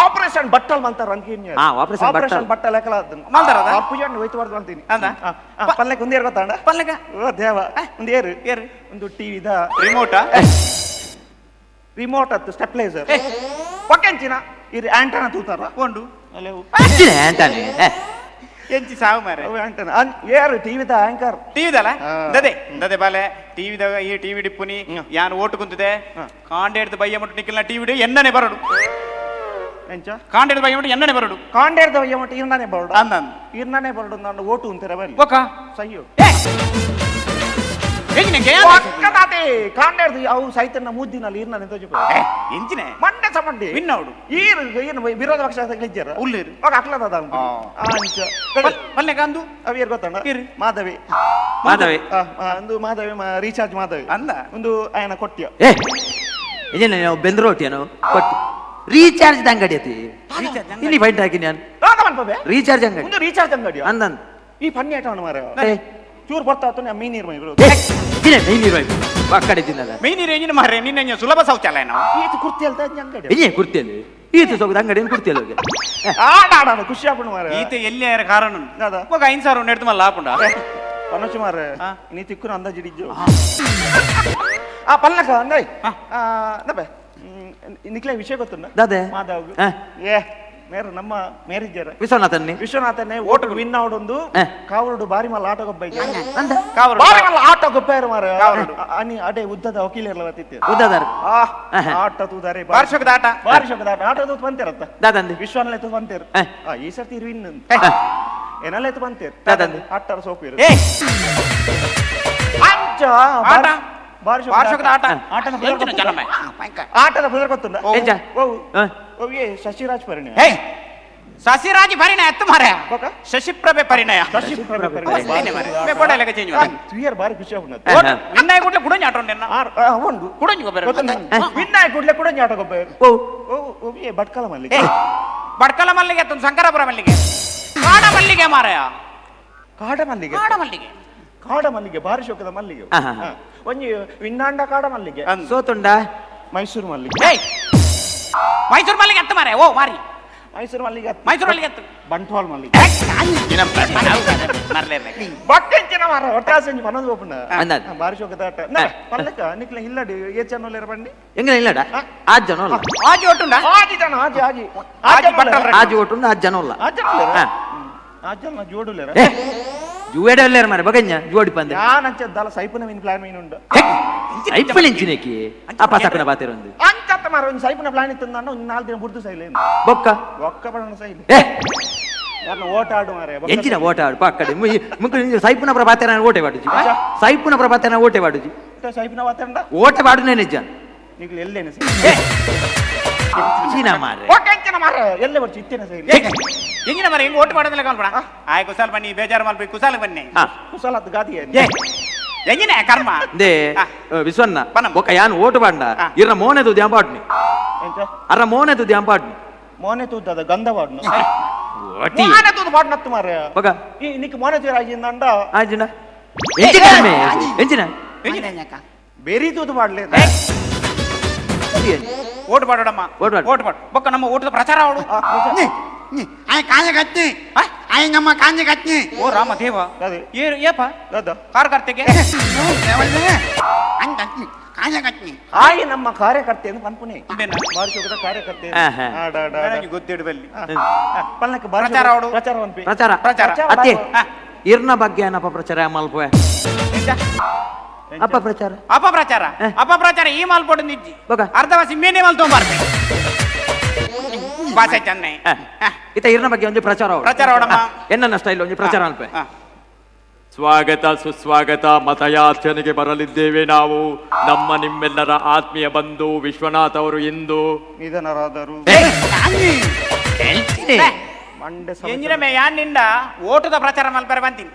[SPEAKER 8] ಆಪರೇಷನ್ ಬಟ್ಟಲ್ ಮಾಡ್ತಾರ ಅಂತೀನಿ ಆಪರೇಷನ್ ಬಟ್ಟಲ್ ಎಕಲ
[SPEAKER 9] ಮಾಡ್ತಾರ
[SPEAKER 8] ಆ ಪೂಜೆ ಹೋಯ್ತು ಬಾರ್ದು ಅಂತೀನಿ ಪಲ್ಲೆಕ್ ಒಂದು ಏರ್ ಗೊತ್ತಾಂಡ
[SPEAKER 9] ಪಲ್ಲೆಕ
[SPEAKER 8] ಓ ದೇವ ಒಂದು ಏರು ಏರು ಒಂದು ಟಿವಿದ
[SPEAKER 9] ರಿಮೋಟ್
[SPEAKER 8] ರಿಮೋಟ್ ಅತ್ತು ಸ್ಟೆಪ್ಲೈಸರ್ ಪಕ್ಕೆಂಚಿನ ಇದು ಆಂಟನ ತೂತಾರ
[SPEAKER 9] ಕೊಂಡು
[SPEAKER 6] ಆಂಟನೆ
[SPEAKER 9] ಎಂಚಿ ಸಾವು ಮಾರೆ
[SPEAKER 8] ಆಂಟನ ಏರು ಟಿವಿದ ಆಂಕರ್
[SPEAKER 9] ಟಿವಿದಲ್ಲ ದದೆ ದದೆ ಬಾಲೆ ಟಿವಿದಾಗ ಈ ಟಿವಿ ಡಿಪ್ಪುನಿ ಯಾನ್ ಓಟು ಕುಂತಿದೆ ಕಾಂಡೇಡ್ದ ಬಯ್ಯ ಮುಟ್ಟು ನಿಕ್ಕಿಲ್ಲ ಟಿವಿ ಎನ್ನನೆ ಬರಡು
[SPEAKER 8] ಎಂಚ
[SPEAKER 9] ಕಾಂಡೇಡ್ದ ಬಯ್ಯ ಮುಟ್ಟು ಎನ್ನನೆ ಬರಡು
[SPEAKER 8] ಕಾಂಡೇಡ್ದ ಬಯ್ಯ ಮುಟ್ಟು ಇರ್ನಾನೆ ಬರಡು
[SPEAKER 9] ಅಂದನ್
[SPEAKER 8] ಇರ್ನಾನೆ ಬರಡು ನಾನು ಓಟು ಅಂತಾರೆ ಬಲ್ಲಿ
[SPEAKER 9] ಒಕ್ಕ
[SPEAKER 8] ಸಯ್ಯೋ
[SPEAKER 9] ಎಂಜಿನ
[SPEAKER 8] ಅವು ಸೈತನ್ನ ಮೂದಿನಲ್ಲಿ ಇರ್ನಾನೆ ತೋಜು
[SPEAKER 9] ಎಂಜಿನ
[SPEAKER 8] ಮಂಡೆ ಸಮಂಡೆ
[SPEAKER 9] ವಿನ್ನೋಡು
[SPEAKER 8] ಈ ಏನು ವಿರೋಧ ಪಕ್ಷ ಇಜ್ಜಾರ
[SPEAKER 9] ಉಳ್ಳೇರು
[SPEAKER 8] ಅವಾಗ ಅಕ್ಲದ ಅಂಚ
[SPEAKER 9] ಮಲ್ಲೆಗ ಅಂದು
[SPEAKER 8] ಅವು ಏರ್ ಗೊತ್ತಣ್ಣ ಮಾಧವಿ
[SPEAKER 6] ಮಾಧವಿ
[SPEAKER 8] ಒಂದು ಮಾಧವಿ ರೀಚಾರ್ಜ್ ಮಾಧವಿ
[SPEAKER 9] ಅಂದ
[SPEAKER 8] ಒಂದು ಆಯನ ಕೊಟ್ಟಿಯ
[SPEAKER 6] ಏ ನಾವು ಬೆಂದ್ರೋಟಿ ನಾವು ಕೊಟ್ಟಿ ರೀಚಾರ್ಜ್ ಅಂಗಡಿ ಅತಿ ಇಲ್ಲಿ ಫೈಟ್ ಹಾಕಿ ನಾನು ರೀಚಾರ್ಜ್ ಅಂಗಡಿ
[SPEAKER 8] ಒಂದು ರೀಚಾರ್ಜ್ ಅಂಗಡಿ
[SPEAKER 6] ಅಂದನ್
[SPEAKER 8] ಈ ಪನ್ನಿ ಆಟ ಮಾರ ಚೂರು ಬರ್ತಾ ಮೀನ್ ನೀರು
[SPEAKER 6] ಮೀನ್ ನೀರು ಪಕ್ಕಡೆ ತಿನ್ನಲ್ಲ
[SPEAKER 9] ಮೀನ್ ನೀರು ಎಂಜಿನ ಮಾರ್ರೆ ನಿನ್ನ ಸುಲಭ ಶೌಚಾಲಯ ನಾವು
[SPEAKER 8] ಈತ ಕುರ್ತಿ ಅಲ್ತ ಅಂಗಡಿ
[SPEAKER 6] ಏ ಕುರ್ತಿಯಲ್ಲಿ ಈತ ಸೋಗದ ಅಂಗಡಿ ಕುರ್ತಿಯಲ್ಲಿ ಹೋಗಿ
[SPEAKER 8] ಆಡ ಆಡ ಖುಷಿ ಆಪುಂಡು ಮಾರ್ರೆ
[SPEAKER 9] ಈತ ಎಲ್ಲಿ ಯಾರ ಕಾರಣ ಮಗ 5,000 ನೆಡ್ದು ಮಲ್ಲ ಆಪುಂಡ
[SPEAKER 8] ಪನಚು ಮಾರ್ರೆ ನೀ ತಿಕ್ಕುನ ಅಂದಾಜು ಹಿಡಿಜು ಆ ಪಲ್ಲಕ ಅಂದೈ ದಬ್ಬೆ ನಿಕ್ಲೆ ವಿಷಯ ಗೊತ್ತುಂಡ
[SPEAKER 6] ದಾದೆ
[SPEAKER 8] ಮಾಧವ್ ಏ ಮೇರೆ ನಮ್ಮ ಮೇರಿಜ್ಜರ
[SPEAKER 6] ವಿಶ್ವನಾಥನ್ನೇ
[SPEAKER 8] ವಿಶ್ವನಾಥನ್ನೇ ಓಟು ವಿನ್ ಅವಡೊಂದು ಕಾವರುಡು ಬಾರಿ ಮಲ್ಲ ಆಟೋ ಗೊಬ್ಬ
[SPEAKER 9] ಬಾರಿ
[SPEAKER 8] ಮಲ್ಲ ಆಟೋ ಗೊಬ್ಬ ಮಾರ ಅನಿ ಅಡೆ ಉದ್ದದ ವಕೀಲರ್ಲ ಬತ್ತಿತ್ತು
[SPEAKER 6] ಉದ್ದದಾರ
[SPEAKER 8] ಆ ಆಟ ತೂದಾರೆ
[SPEAKER 9] ಬಾರಿ ಆಟ
[SPEAKER 8] ಬಾರಿ ಶೋಕದ ಆಟ ಆಟ ತೂತ್ ಬಂತಿರತ್ತ
[SPEAKER 6] ದಾದಂದಿ
[SPEAKER 8] ವಿಶ್ವನಲ್ಲೇ ತೂತ್ ಬಂತೇರು ಈ ಸರ್ತಿ ವಿನ್ ಏನಲ್ಲೇ ತೂ ಬಂತೇರು
[SPEAKER 6] ದಾದಂದಿ
[SPEAKER 8] ಆಟಾರ ಸೋಪಿರು ಅಂಚ
[SPEAKER 9] ಆಟ
[SPEAKER 8] ಬಾರಿ
[SPEAKER 9] ಆಟ
[SPEAKER 8] ಆಟದ ಪುದರ್ ಗೊತ್ತುಂಡ ಓ ಶಶಿರಾಜ್ ಪರಿಣಿ
[SPEAKER 9] Sasiraj ಪರಿಣಯ ಅತ್ತು ಮಾರೆ ಶಶಿಪ್ರಭೆ ಪರಿಣಯ
[SPEAKER 8] ಶಶಿಪ್ರಭೆ ಪರಿಣಯ
[SPEAKER 9] ಬೋಡಲೆಗ ಚೇಂಜ್
[SPEAKER 8] ತುಯರ್ ಬಾರಿ ಖುಷಿ ಆಪುಂಡು
[SPEAKER 9] ವಿನ್ನಾಯ ಕೂಡ್ಲೆ ಕುಡೊಂಜಿ ಆಟ ಉಂಡೆನ್ನ
[SPEAKER 8] ಉಂಡು
[SPEAKER 9] ಕುಡೊಂಜಿ ಗೊಬ್ಬರ
[SPEAKER 8] ವಿನ್ನಾಯ ಕೂಡ್ಲೆ ಕುಡೊಂಜಿ ಆಟ ಗೊಬ್ಬರ
[SPEAKER 6] ಓ
[SPEAKER 8] ಓ ಏ ಬಟ್ಕಲ ಮಲ್ಲಿಗೆ
[SPEAKER 9] ಬಟ್ಕಲ ಮಲ್ಲಿಗೆ ಅತ್ತೊಂದು ಶಂಕರಾಪುರ ಮಲ್ಲಿಗೆ ಕಾಡ ಮಲ್ಲಿಗೆ ಮಾರಾಯ
[SPEAKER 8] ಕಾಡ ಮಲ್ಲಿಗೆ
[SPEAKER 9] ಕಾಡ ಮಲ್ಲಿಗೆ
[SPEAKER 8] ಕಾಡ ಮಲ್ಲಿಗೆ ಬಾರಿ ಶೋಕದ ಮಲ್ಲಿಗೆ ಒಂಜಿ ವಿನ್ನಾಂಡ ಕಾಡ ಮಲ್ಲಿಗೆ
[SPEAKER 6] ಸೋತುಂಡ
[SPEAKER 8] ಮೈಸೂರು ಮಲ್ಲಿಗೆ
[SPEAKER 9] ಮೈಸೂರು ಮಲ್ಲಿಗೆ ಅತ್ತ ಮಾರೆ ಓ ಮಾರಿ
[SPEAKER 8] ಮೈಸೂರು ಮಲ್ಲಿಗೆ
[SPEAKER 9] ಮೈಸೂರು ಮಲ್ಲಿಗೆ ಅತ್ತು
[SPEAKER 8] ಬಂಟ್ವಾಳ ಮಲ್ಲಿಗೆ ಬಟ್ಟೆಂಚಿನ ಮಾರ ಒಟ್ಟಾಸಂಜಿ ಪನೊಂದು ಓಪುಂಡ ಬಾರಿ ಶೋಕದ ಆಟ ಪಲ್ಲಕ್ಕ ನಿಕ್ಲ ಇಲ್ಲಡಿ ಏ ಜನ ಬಂಡಿ
[SPEAKER 6] ಎಂಗ್ಲ ಇಲ್ಲಡ ಆಜ್ ಜನ ಅಲ್ಲ
[SPEAKER 9] ಆಜಿ ಒಟ್ಟುಂಡ
[SPEAKER 8] ಆಜಿ ಜನ ಆಜಿ ಆಜಿ
[SPEAKER 9] ಆಜಿ ಬಟ್ಟಲ್
[SPEAKER 6] ಆಜಿ ಒಟ್ಟುಂಡ ಆಜ್ ಜನ ಅಲ್ಲ
[SPEAKER 8] ಆಜ್ ಜನ ಆಜ್ ಜನ ಜೋಡುಲೇರ
[SPEAKER 6] ಜುವೇಡ ಅಲ್ಲೇರ ಮಾರೆ ಬಗಂಜ ಜೋಡಿ ಪಂದೆ
[SPEAKER 8] ಯಾನ್ ಅಂಚ ದಲ ಸೈಪುನ ಮೀನ್ ಪ್ಲಾನ್ ಮೀನ್ ಉಂಡು
[SPEAKER 6] ಸೈಪುನ ಇಂಚಿನೇಕಿ ಅಪ್ಪ ಸಾಕುನ ಬಾತಿರೊಂದು
[SPEAKER 8] ಅಂಚತ್ತ ಮಾರ ಒಂದು ಸೈಪುನ ಪ್ಲಾನ್ ಇತ್ತು ನಾನು ಒಂದು 4 ದಿನ ಬುಡ್ದು ಸೈಲೆ
[SPEAKER 6] ಬೊಕ್ಕ
[SPEAKER 8] ಬೊಕ್ಕ ಬಡಣ ಸೈಲೆ ಯಾರನ್ನ ಓಟ ಆಡು ಮಾರೆ
[SPEAKER 6] ಎಂಚಿನ ಓಟ ಆಡು ಪಕ್ಕಡೆ ಮುಕ್ಕು ಸೈಪುನ ಪ್ರಭಾತೇನ ಓಟೆ ಬಾಡುಜಿ ಸೈಪುನ ಪ್ರಭಾತೇನ ಓಟೆ ಬಾಡುಜಿ
[SPEAKER 8] ಸೈಪುನ ಬಾತೇಂಡ
[SPEAKER 6] ಓಟೆ ಬಾಡುನೇ ನಿಜ
[SPEAKER 8] ನಿಕ್ಲು ಎಲ್ಲೇನೆ
[SPEAKER 6] ಚೀನಾ ಮಾರೆ
[SPEAKER 8] ಓಕೆ ಎಂಚಿನ ಮಾರೆ ಎಲ್ಲೇ ಬರ್ಚಿ ಇತ್ತೇನೆ ಸೈಲೆ
[SPEAKER 9] ಎಂಜಿನ ಮಾರೆ ಹೆಂಗ್ ಓಟ್ ಮಾಡೋದಿಲ್ಲ ಕಾಲ್ಪಡ ಆಯ್ ಕುಸಾಲ್ ಬನ್ನಿ ಬೇಜಾರು ಮಲ್ಪಿ ಕುಸಾಲ್ ಬನ್ನಿ
[SPEAKER 8] ಕುಸಾಲ್ ಅದು ಗಾದಿ
[SPEAKER 9] ಎಂಜಿನ ಕರ್ಮ
[SPEAKER 6] they ವಿಶ್ವನ್ನ ಒಕ್ಕ ಯಾನ್ ಓಟು ಬಾಂಡ ಇರ್ನ ಮೋನೆ ತುದಿ ಅಂಪಾಡ್ನಿ ಅರ ಮೋನೆ ತುದಿ ಅಂಪಾಡ್ನಿ
[SPEAKER 8] ಮೋನೆ ತೂದದ ಗಂಧ ಬಾಡ್ನು ಮೋನೆ ತೂದು ಬಾಡ್ನತ್ತು ಮಾರೆ
[SPEAKER 6] ಬಗ
[SPEAKER 8] ಈ ನಿಕ್ ಮೋನೆ ತೂರ ಆಜಿಂದಂಡ
[SPEAKER 6] ಆಜಿನ ಎಂಜಿನ ಎಂಜಿನ
[SPEAKER 8] ಬೇರಿ ತೂದು ಬಾಡ್ಲೆ
[SPEAKER 9] ಓಟ್ ಬಾಡೋಡಮ್ಮ ಓಟ್ ಬಾಡು ಬೊಕ್ಕ ನಮ್ಮ ಓಟದ ಪ್ರಚಾರ ಅವಳು
[SPEAKER 7] ಕಾಂಜ ಕಟ್ನಿ ಆಯ್ ನಮ್ಮ ಕಾಂಜ ಕಟ್ನಿ
[SPEAKER 9] ಓ ರಾಮ ದೇವ ಏಪ ಕಾರ್ಯಕರ್ತೆಗೆ
[SPEAKER 7] ಕಾಂಜ ಕಟ್ನಿ
[SPEAKER 8] ಆಯ್ ನಮ್ಮ ಕಾರ್ಯಕರ್ತೆ ಅಂತ ಪನ್ಪುನೆ ಬಾರಿ ಶೋಕದ ಕಾರ್ಯಕರ್ತೆ
[SPEAKER 9] ಗೊತ್ತಿಡಬಲ್ಲಿ
[SPEAKER 8] ಪಲ್ಲಕ್ಕೆ
[SPEAKER 9] ಪ್ರಚಾರ ಅವಳು
[SPEAKER 8] ಪ್ರಚಾರ ಪನ್ಪಿ
[SPEAKER 6] ಪ್ರಚಾರ
[SPEAKER 9] ಪ್ರಚಾರ
[SPEAKER 6] ಅತ್ತೆ ಇರ್ನ ಬಗ್ಗೆ ಏನಪ್ಪ ಪ್ರಚಾರ ಮಲ್ಪೆ ಅಪ್ಪ ಪ್ರಚಾರ
[SPEAKER 9] ಅಪ ಪ್ರಚಾರ ಅಪ ಪ್ರಚಾರ ಈ ಮಾಲ್ ಪೋಡು ನಿಜ್ಜಿ ಅರ್ಧವಾಸಿ ಮೇನೆ ಮಾಲ್ ತೊಗೊಂಬಾರ್ದೆ ಭಾಷೆ ಚೆನ್ನೈ
[SPEAKER 6] ಇತ ಇರ್ನ ಬಗ್ಗೆ ಒಂದು ಪ್ರಚಾರ
[SPEAKER 9] ಪ್ರಚಾರ ಅವಡಮ್ಮ
[SPEAKER 6] ಎನ್ನ ಸ್ಟೈಲ್ ಒಂದು ಪ್ರಚಾರ ಅಲ್ಪ
[SPEAKER 10] ಸ್ವಾಗತ ಸುಸ್ವಾಗತ ಮತಯಾಚನೆಗೆ ಬರಲಿದ್ದೇವೆ ನಾವು ನಮ್ಮ ನಿಮ್ಮೆಲ್ಲರ ಆತ್ಮೀಯ ಬಂಧು ವಿಶ್ವನಾಥ್ ಅವರು ಇಂದು
[SPEAKER 8] ನಿಧನರಾದರು
[SPEAKER 9] ಯಾನಿಂದ ಓಟದ ಪ್ರಚಾರ ಮಲ್ಪರೆ ಬಂತೀನಿ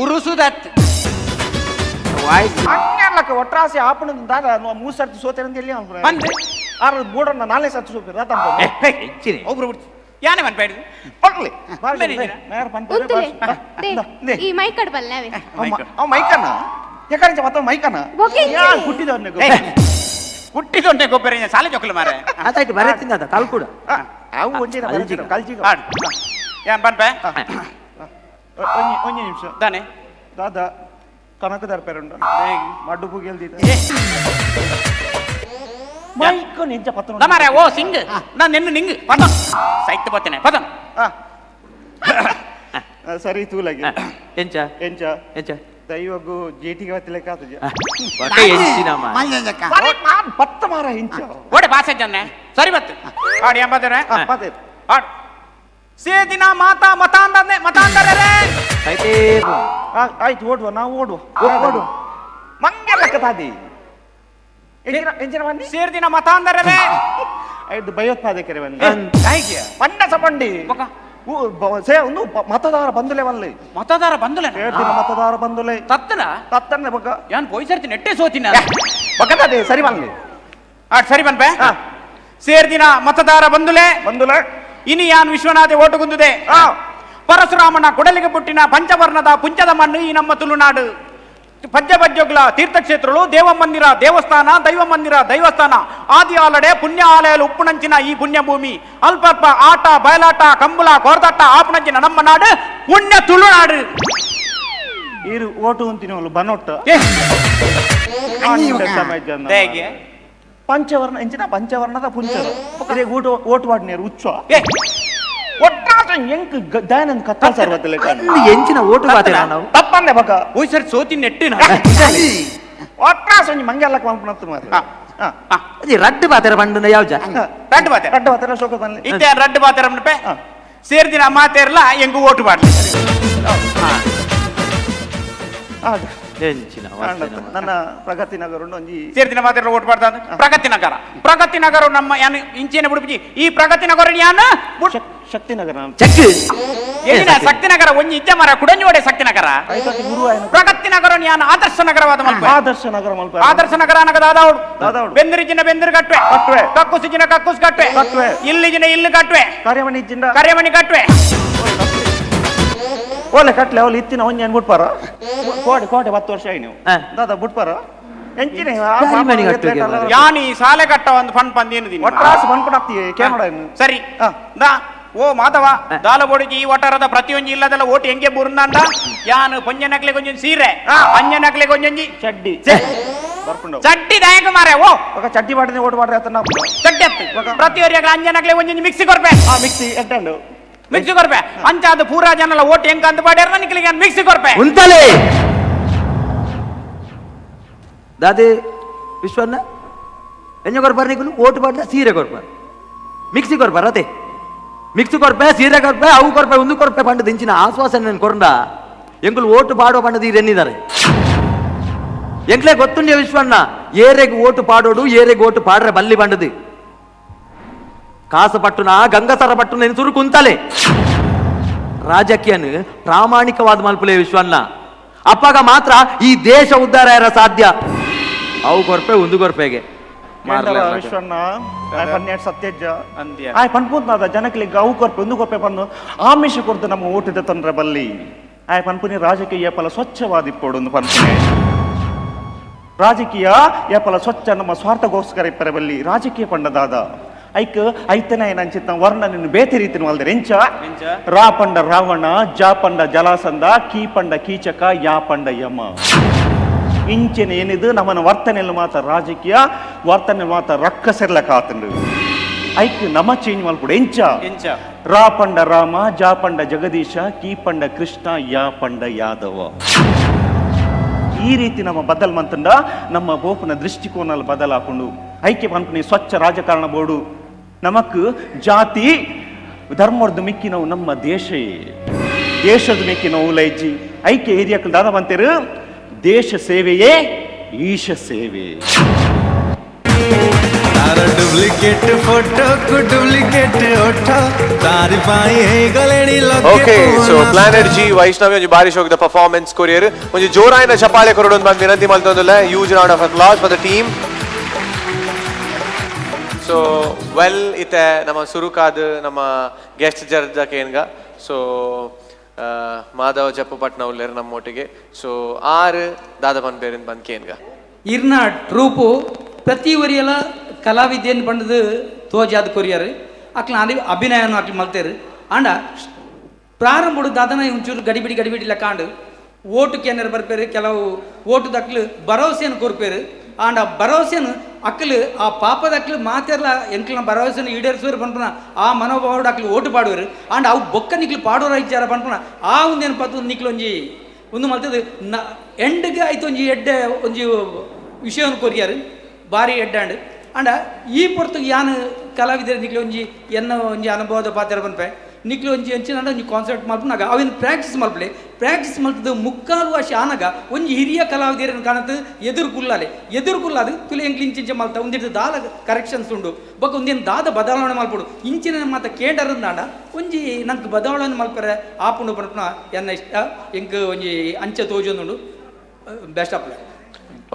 [SPEAKER 9] ಉರುಸುದತ್
[SPEAKER 8] ಹಂಗಲ್ಲಕ್ಕ ಒಟ್ರಾಸಿ ಆಪಣ ದಾದ 3 ಸರ್ತಿ ಸೋತೇರಂತ ಎಲ್ಲಿ
[SPEAKER 9] ಬಂದು
[SPEAKER 8] ಆರು ಬೋಡಣ್ಣ 4 ಸರ್ತಿ ಸೋಪಿರ
[SPEAKER 9] ಒಬ್ರು ಬಿಡ್ತು ಯಾನೇ ಬಂದ್ಬೇಡ
[SPEAKER 5] ಈ ಮೈಕ್ ಕಡ್ಬಲ್ಲ
[SPEAKER 8] ಅವ ಮೈಕನ್ನ ಯಾಕಂದ್ರೆ ಮತ್ತ ಮೈಕನ್ನ ಹುಟ್ಟಿದವನ್ನೇ
[SPEAKER 9] ಹುಟ್ಟಿದೊಂಡೆ ಗೊಬ್ಬರ ಸಾಲೆ ಜೊಕ್ಕಲು ಮಾರೆ
[SPEAKER 6] ಅದಾಯ್ತು ಬರತ್ತಿಂದ ಅದ ಕಾಲ್ ಕೂಡ
[SPEAKER 8] ಅವು ಒಂಜಿ ಕಲ್ಜಿ
[SPEAKER 9] ಏನ್ ಬಂದ್ಪೆ
[SPEAKER 8] ಒಂಜಿ ನಿಮಿಷ
[SPEAKER 9] ದಾನೆ
[SPEAKER 8] ದಾದಾ ಕನಕ ದರ್ಪೆರುಂಡು ಮಡ್ಡು ಪುಗೆಲ್ದಿದ್ದ ಮೈಕ್ ನಿಂಚ ಪತ್ರ
[SPEAKER 9] ಮಾರೆ ಓ ಸಿಂಗ್ ನಾನು ನಿನ್ನ ನಿಂಗ್ ಪದ ಸೈತ್ ಬರ್ತೇನೆ ಪದ
[SPEAKER 8] ಸರಿ ತೂಲಾಗಿ
[SPEAKER 6] ಎಂಚ
[SPEAKER 8] ಎಂಚ
[SPEAKER 6] ಎಂಚ
[SPEAKER 8] ದೈವಗು ಜೇಟಿಗೆ ಬತ್ತಲೆಕ್ಕ ಆತಜ
[SPEAKER 5] ಎಂಚಿನ
[SPEAKER 8] ಪತ್ತ ಮಾರ ಇಂಚ
[SPEAKER 9] ಓಡೆ ಭಾಷೆ ಜನ್ನೆ ಸರಿ ಬತ್ತು ಆಡಿ ಎಂಬತ್ತೇನೆ ಆಡ್ ಸೇದಿನ ಮಾತಾ ಮತಾಂಧನೆ ಮತಾಂಧರರೇ
[SPEAKER 8] ಆಯ್ತು ಓಡುವ ನಾವು ಓಡುವ ಓಡುವ ಮಂಗೆಲ್ಲಕ್ಕ ತಾದಿ ಎಂಜಿನ ಬನ್ನಿ
[SPEAKER 9] ಸೇರ್ದಿನ ಮತಾಂಧರರೇ
[SPEAKER 8] ಇದು ಭಯೋತ್ಪಾದಕರೇ ಬನ್ನಿ ಮಂಡ ಸಬಂಡಿ ಒಂದು ಮತದಾರ ಬಂದುಲೆ ವಲ್ಲೆ
[SPEAKER 9] ಮತದಾರ ಬಂದುಲೆ
[SPEAKER 8] ಸೇರ್ದಿನ ಮತದಾರ ಬಂದುಲೆ
[SPEAKER 9] ತತ್ತನ
[SPEAKER 8] ತತ್ತನೆ ಬೊಕ್ಕ
[SPEAKER 9] ಯಾನ್ ಪೋಯ್ ಸರ್ತಿ ನೆಟ್ಟೆ ಸೋತಿನ
[SPEAKER 8] ಬೊಕ್ಕ ಸರಿ ಬನ್ನಿ
[SPEAKER 9] ಆಟ್ ಸರಿ ಬನ್ಪೆ ಸೇರ್ದಿನ ಮತದಾರ ಬಂದುಲೆ
[SPEAKER 8] ಬಂದುಲೆ
[SPEAKER 9] ಇನಿ ಯಾನ್ ವಿಶ್ವನಾಥೆ ಓಟುಗುಂದುದೆ ಪರಶುರಾಮನ ಕೊಡಲಿಗೆ ಪುಟ್ಟಿನ ಪಂಚವರ್ಣದ ಪುಂಚದ ಮಣ್ಣು ಈ ನಮ್ಮ ತುಳುನಾಡು ಪಂಚಪಂಚಗ್ಲ ತೀರ್ಥಕ್ಷೇತ್ರಗಳು ದೇವಮಂದಿರ ದೇವಸ್ಥಾನ ದೈವ ಮಂದಿರ ದೈವಸ್ಥಾನ ಆದಿ ಆಲಡೆ ಪುಣ್ಯ ಆಲಯಲು ಉಪ್ಪುನಂಚಿನ ಈ ಪುಣ್ಯಭೂಮಿ ಅಲ್ಪ ಆಟ ಬಯಲಾಟ ಕಂಬುಲ ಕೋರ್ದಾಟ ಆಪುನಂಚಿನ ನಮ್ಮ ನಾಡು ಪುಣ್ಯ ತುಳುನಾಡು
[SPEAKER 8] ಇರು ಓಟು ಅಂತಿನವಳು ಬನೊಟ್ಟ ಪಂಚವರ್ಣ ಎಂಚಿನ ಪಂಚವರ್ಣದ ಪುಂಚದ ಊಟ ಓಟು ವಾಡ್ನೇರು ಉಚ್ಚ ಒಟ್ಟಾಟ ಎಂಕ್ ದಯಾನಂದ್ ಕತ್ತಲ್ ಸರ್ ಬತ್ತಲೆ
[SPEAKER 6] ಎಂಚಿನ ಓಟು ಬಾತೇನ ನಾವು
[SPEAKER 8] ತಪ್ಪನ್ನೆ ಬಕ
[SPEAKER 9] ಓಯ್ ಸರ್ ಸೋತಿ ನೆಟ್ಟಿನ
[SPEAKER 8] ಒಟ್ರಾಸ ಒಂಜಿ ಮಂಗೆಲ್ಲಕ್ಕೆ ಮಲ್ಪನತ್ತು ಮಾತ್ರ
[SPEAKER 6] ಅದೇ ರಡ್ಡು ಬಾತೆರ ಬಂಡನ ಯಾವ್ಜ
[SPEAKER 9] ರಡ್ಡು ಬಾತೆ
[SPEAKER 8] ರಡ್ಡು ಬಾತೆರ ಶೋಕ ಬನ್ನಿ
[SPEAKER 9] ಇತ್ತೆ ರಡ್ಡು ಬಾತೆರ ಮನ್ಪೆ ಸೇರ್ದಿನ ಮಾತೇರ್ಲ ಎಂಗು ಓಟು ಬಾಡ್ಲಿ
[SPEAKER 8] ನನ್ನ ಪ್ರಗತಿ ನಗರ ಒಂಜಿ
[SPEAKER 9] ಸೇರ್ದಿನ ಮಾತ್ರ ಓಟ್ ಮಾಡ್ತಾ ಪ್ರಗತಿ ನಗರ, ಪ್ರಗತಿ ನಗರ ನಮ್ಮ ಯಾನು ಇಂಚೇನೆ ಬಿಡುಪುಜಿ. ಈ ಪ್ರಗತಿ ನಗರ ಯಾನು
[SPEAKER 8] ಶಕ್ತಿ ನಗರ
[SPEAKER 9] ಏನಿನ ಶಕ್ತಿ ನಗರ ಒಂಜಿ ಇಜ್ಜ ಮರ ಕುಡಂಜೋಡೆ ಶಕ್ತಿ ನಗರ. ಪ್ರಗತಿ ನಗರ ಯಾನು ಆದರ್ಶ ನಗರವಾದ ಮಲ್ಪ,
[SPEAKER 8] ಆದರ್ಶ ನಗರ ಮಲ್ಪ,
[SPEAKER 9] ಆದರ್ಶ ನಗರ ಅನಗ ದಾದಾವುಡು ಬೆಂದರಿ ಜಿನ ಬೆಂದರು ಕಟ್ಟುವೆ, ಕಕ್ಕುಸು ಜಿನ ಕಕ್ಕುಸು ಕಟ್ಟುವೆ, ಇಲ್ಲಿ ಜಿನ ಇಲ್ಲಿ ಕಟ್ಟುವೆ,
[SPEAKER 8] ಕರೆಮಣಿ ಜಿನ
[SPEAKER 9] ಕರೆಮಣಿ ಕಟ್ಟುವೆ.
[SPEAKER 8] ಓಲೆ ಕಟ್ಲೆ ಅವಳು ಇತ್ತಿನ ಒಂಜಿ ಬಿಟ್ಪಾರ ಕೋಟೆ ಕೋಟೆ 10 ವರ್ಷ ಆಗಿ ನೀವು ದಾದಾ ಬಿಟ್ಪಾರ ಎಂಚಿನ
[SPEAKER 9] ಯಾನಿ ಸಾಲೆ ಕಟ್ಟ ಒಂದು ಫಂಡ್ ಪಂದ್ ಏನು ಸರಿ ದಾ ಓ ಮಾಧವ ದಾಲಬೋಡಿಗೆ ಈ ವಟಾರದ ಪ್ರತಿಯೊಂಜಿ ಇಲ್ಲದಲ್ಲ ಓಟು ಹೆಂಗೆ ಬುರುಂದಾಂಡ ಯಾನು ಪೊಂಜನಕ್ಲೆ ಕೊಂಜಿ ಸೀರೆ ಅಂಜನಕ್ಲೆ ಕೊಂಜಿ
[SPEAKER 8] ಚಡ್ಡಿ
[SPEAKER 9] ಚಡ್ಡಿ ದಾಯಕ ಮಾರೆ ಓ
[SPEAKER 8] ಚಡ್ಡಿ ಮಾಡಿದ್ರೆ ಓಟು ಮಾಡ್ರೆ ಆತನ
[SPEAKER 9] ಚಡ್ಡಿ ಅತ್ತು ಪ್ರತಿಯೊರಿಯಾಗ ಅಂಜನಕ್ಲೆ ಒಂಜಿ ಮಿಕ್ಸಿ ಕೊರ್ಪೆ
[SPEAKER 8] ಮಿಕ್ಸಿ ಎಟ್ಟಂಡು
[SPEAKER 9] ಮಿಕ್ಸಿ ಕೊರ್ಪೆ ಅಂಚಾದ ಪೂರಾ ಜನಲ ಓಟು ಹೆಂಗ ಅಂತ ಪಾಡ್ಯಾರ ನಿಕ್ಲಿಗೆ ಮಿಕ್ಸಿ ಕೊರ್ಪೆ
[SPEAKER 6] ಉಂತಲೇ ದಾದೆ ವಿಶ್ವನ್ನ ಎಂಜ ಕೊರ್ಪಾರ ನಿಕುಲು ಓಟು ಪಾಡ್ಲ ಸೀರೆ ಕೊರ್ಪಾರ ಮಿಕ್ಸಿ ಕೊರ್ಪಾರ ಅದೇ ಮಿಕ್ಸಿ ಕೊರ್ಪೆ ಸೀರೆ ಕೊರ್ಪೆ ಅವು ಕೊರ್ಪೆ ಒಂದು ಕೊರ್ಪೆ ಪಂಡದ ಇಂಚಿನ ಆಶ್ವಾಸನೆ ಕೊರಂಡ ಎಂಕುಲು ಓಟು ಪಾಡುವ ಪಂಡದ ಎನ್ನಿದ್ದಾರೆ ಎಂಕ್ಲೆ ಗೊತ್ತುಂಡೆ ವಿಶ್ವಣ್ಣ ಏರೆಗ್ ಓಟು ಪಾಡೋಡು ಏರೆಗ್ ಓಟು ಪಾಡ್ರೆ ಬಲ್ಲಿ ಬಂಡದು ಕಾಸು ಪಟ್ಟುನ ಗಂಗಸರ ಪಟ್ಟುನ ಸುರು ಕುಂತಲೆ ರಾಜಕೀಯನು ಪ್ರಾಮಾಣಿಕವಾದ ಮಲ್ಪುಲೆ ವಿಶ್ವಣ್ಣ ಅಪ್ಪಾಗ ಮಾತ್ರ ಈ ದೇಶ ಉದ್ಧಾರ ಯಾರ ಸಾಧ್ಯ ಅವು ಕೊರ್ಪೆ ಒಂದು ಕೊರ್ಪೆಗೆ
[SPEAKER 8] ವಿಶ್ವಣ್ಣ ಸತ್ಯಜ್ಜ ಆಯ್ ಪನ್ಪುಂತಾದ ಜನಕ್ಲಿಗ್ ಅವು ಕೊರ್ಪೆ ಒಂದು ಕೊರ್ಪೆ ಬಂದು ಆಮಿಷ ಕೊರ್ದು ನಮ್ಮ ಓಟಿದ ತೊಂದರೆ ಬಲ್ಲಿ ಆಯ್ ಪನ್ಪುನಿ ರಾಜಕೀಯ ಫಲ ಸ್ವಚ್ಛವಾದಿಪ್ಪೋಡು ಒಂದು ಪನ್ಪುನಿ ರಾಜಕೀಯ ಏಪಲ ಸ್ವಚ್ಛ ನಮ್ಮ ಸ್ವಾರ್ಥಗೋಸ್ಕರ ಇಪ್ಪರೆ ಬಲ್ಲಿ ರಾಜಕೀಯ ಪಂಡದಾದ ಐಕ್ ಐತನ ಏನಂಚಿತ್ತ ವರ್ಣ ನಿನ್ನ ಬೇತೆ ರೀತಿನ ವಲ್ದರೆ ಎಂಚ ರಾ ಪಂಡ ರಾವಣ, ಜಾ ಪಂಡ ಜಲಾಸಂದ, ಕೀ ಪಂಡ ಕೀಚಕ, ಯಾ ಪಂಡ ಯಮ. ಇಂಚಿನ ಏನಿದು ನಮ್ಮನ ವರ್ತನೆಯಲ್ಲಿ ಮಾತ್ರ ರಾಜಕೀಯ ವರ್ತನೆ ಮಾತ್ರ ರಕ್ಕಸಿರ್ಲಕ್ಕ ಆತಂಡು ಐಕ್ ನಮ ಚೇಂಜ್ ಮಲ್ಪುಡು ಎಂಚ ರಾ ಪಂಡ ರಾಮ, ಜಾ ಪಂಡ ಜಗದೀಶ, ಕೀ ಪಂಡ ಕೃಷ್ಣ, ಯಾ ಪಂಡ ಯಾದವ. ಈ ರೀತಿ ನಮ್ಮ ಬದಲ್ ಮಂತಂಡ ನಮ್ಮ ಬೋಪನ ದೃಷ್ಟಿಕೋನ ಬದಲಾಕೊಂಡು ಐಕ್ಯ ಪನ್ಪುನಿ ಸ್ವಚ್ಛ ರಾಜಕಾರಣ ಬೋರ್ಡು ನಮಕ್ ಜಾತಿ ಧರ್ಮದ ಮಿಕ್ಕಿನವು ನಮ್ಮ ದೇಶ ದೇಶದ ಮಿಕ್ಕಿನವು ಲೈಜಿ ಐಕ್ಯ ಏರಿಯಾಕ್ಲು ದಾದ ಬಂತೇರು ದೇಶ ಸೇವೆಯೇ ಈಶ ಸೇವೆ.
[SPEAKER 2] Duplicate photo duplicate
[SPEAKER 3] okay so Planet G Vaishnavi ಒಂಜಿ ಬಾರಿ ಶೋಕದ ಪರ್ಫಾರ್ಮೆನ್ಸ್ ಕೊರಿಯರ್ ಒಂಜಿ ಜೋರಾಯಿನ ಚಪ್ಪಾಳೆ ಕೊರಡೊಂದು ಬಂದು ವಿನಂತಿ ಮಲ್ತೊಂದುಲ್ಲ. Huge round of applause for the team. So well ಇತ್ತೆ ನಮ್ಮ ಸುರುಕಾದ್ ನಮ್ಮ ಗೆಸ್ಟ್ ಜರ್ಜ ಕೇನ್ಗ ಸೊ ಮಾಧವ ಜಪ್ಪುಪಟ್ನ ಉಲ್ಲೇರು ನಮ್ಮೊಟ್ಟಿಗೆ. ಸೊ ಆರು ದಾದಪನ್ ಬೇರಿನ ಬಂದ್ ಕೇನ್ಗ
[SPEAKER 11] ಇರ್ನ ಟ್ರೂಪು ಪ್ರತಿ ಒರಿಯಲ ಕಲಾವಿದೆಯನ್ನು ಪಂಡದು ತೋಜಾದ ಕೊರಿಯರು ಅಕ್ಲ ಅಭಿನಯನ ಅಕ್ಲ ಮಲ್ತೇರು ಆಂಡ ಪ್ರಾರಂಭಡು ದಾದನ ಒಂಚೂರು ಗಡಿಬಿಡಿ ಗಡಿಬಿಡಿ ಕಾಂಡು ಓಟು ಕೇನರ್ ಬರ್ಪೇರು ಕೆಲವು ಓಟು ದಕ್ಲು ಭರವಸೆಯನ್ನು ಕೊರ್ಪೇರು ಆಂಡ ಭರವಸೆಯನ್ನು ಅಕ್ಕಲು ಆ ಪಾಪದ ಅಕ್ಲು ಮಾತೆರ್ಲ ಎಂಕ್ಲನ ಭರವಸೆಯನ್ನು ಈಡೇರಿಸುವರು ಪನ್ಪುನ ಆ ಮನೋಭಾವಡು ಅಕ್ಲು ಓಟು ಪಾಡುವರು ಆಂಡ ಅವು ಬೊಕ್ಕ ನಿಕ್ಲು ಪಾಡೋರ ಇಚ್ಚಾರ ಪನ್ಪುನ ಆ ಒಂದೇನು ಪತ್ತು ನಿಕ್ಲು ಒಂಜಿ ಒಂದು ಮಲ್ತದು ನ ಎಂಡ್ಗೆ ಆಯ್ತು ಒಂಜಿ ಎಡ್ಡೆ ಒಂಜಿ ವಿಷಯವನ್ನು ಕೊರಿಯಾರು ಭಾರಿ ಎಡ್ಡಾಂಡ್ ಅಂಡ ಈ ಪೊರ್ತುಗೆ ಯಾನು ಕಲಾವಿದರು ನಿಕ್ಲು ಒಂಜಿ ಎನ್ನ ಒಂಜಿ ಅನುಭವದ ಪಾತ್ರ ಪನ್ಪೆ ನಿಕ್ಲು ಒಂಜಿ ಅಂಚಿನ ಒಂಜಿ ಕಾನ್ಸರ್ಟ್ ಮಲ್ಪನಾಗ ಅವಿನ ಪ್ರಾಕ್ಟೀಸ್ ಮಲ್ಪಲೆ ಪ್ರಾಕ್ಟೀಸ್ ಮಲ್ತದ ಮುಕ್ಕಾಲು ವಾಶ ಆನಗ ಒಂಜಿ ಹಿರಿಯ ಕಲಾವಿದರನ್ನು ಕಾಣತ್ತು ಎದುರು ಕುಲ್ಲಾಲೆ ಎದುರು ಕುಲ್ಲಾದು ತುಲೆ ಎಂಕ್ಲು ಇಂಚಿಂಚ ಮಲ್ತ ಒಂದಿಟ್ಟು ದಾಲ ಕರೆಕ್ಷನ್ಸ್ ಉಂಡು ಬೊಕ್ಕ ಒಂದೇನು ದಾದ ಬದಲಾವಣೆ ಮಲ್ಪಡು ಇಂಚಿನ ಮಾತ ಕೇಂಡರಂದಾಂಡ ಒಂಜಿ ನಂಗೆ ಬದಲಾವಣೆ ಮಲ್ಪರೆ ಆಪುಂಡು ಪನ್ಪುನ ಎನ್ನ ಇಷ್ಟ ಎಂಕ್ ಒಂಜಿ ಅಂಚೆ ತೋಜೊಂದುಂಡು best of luck.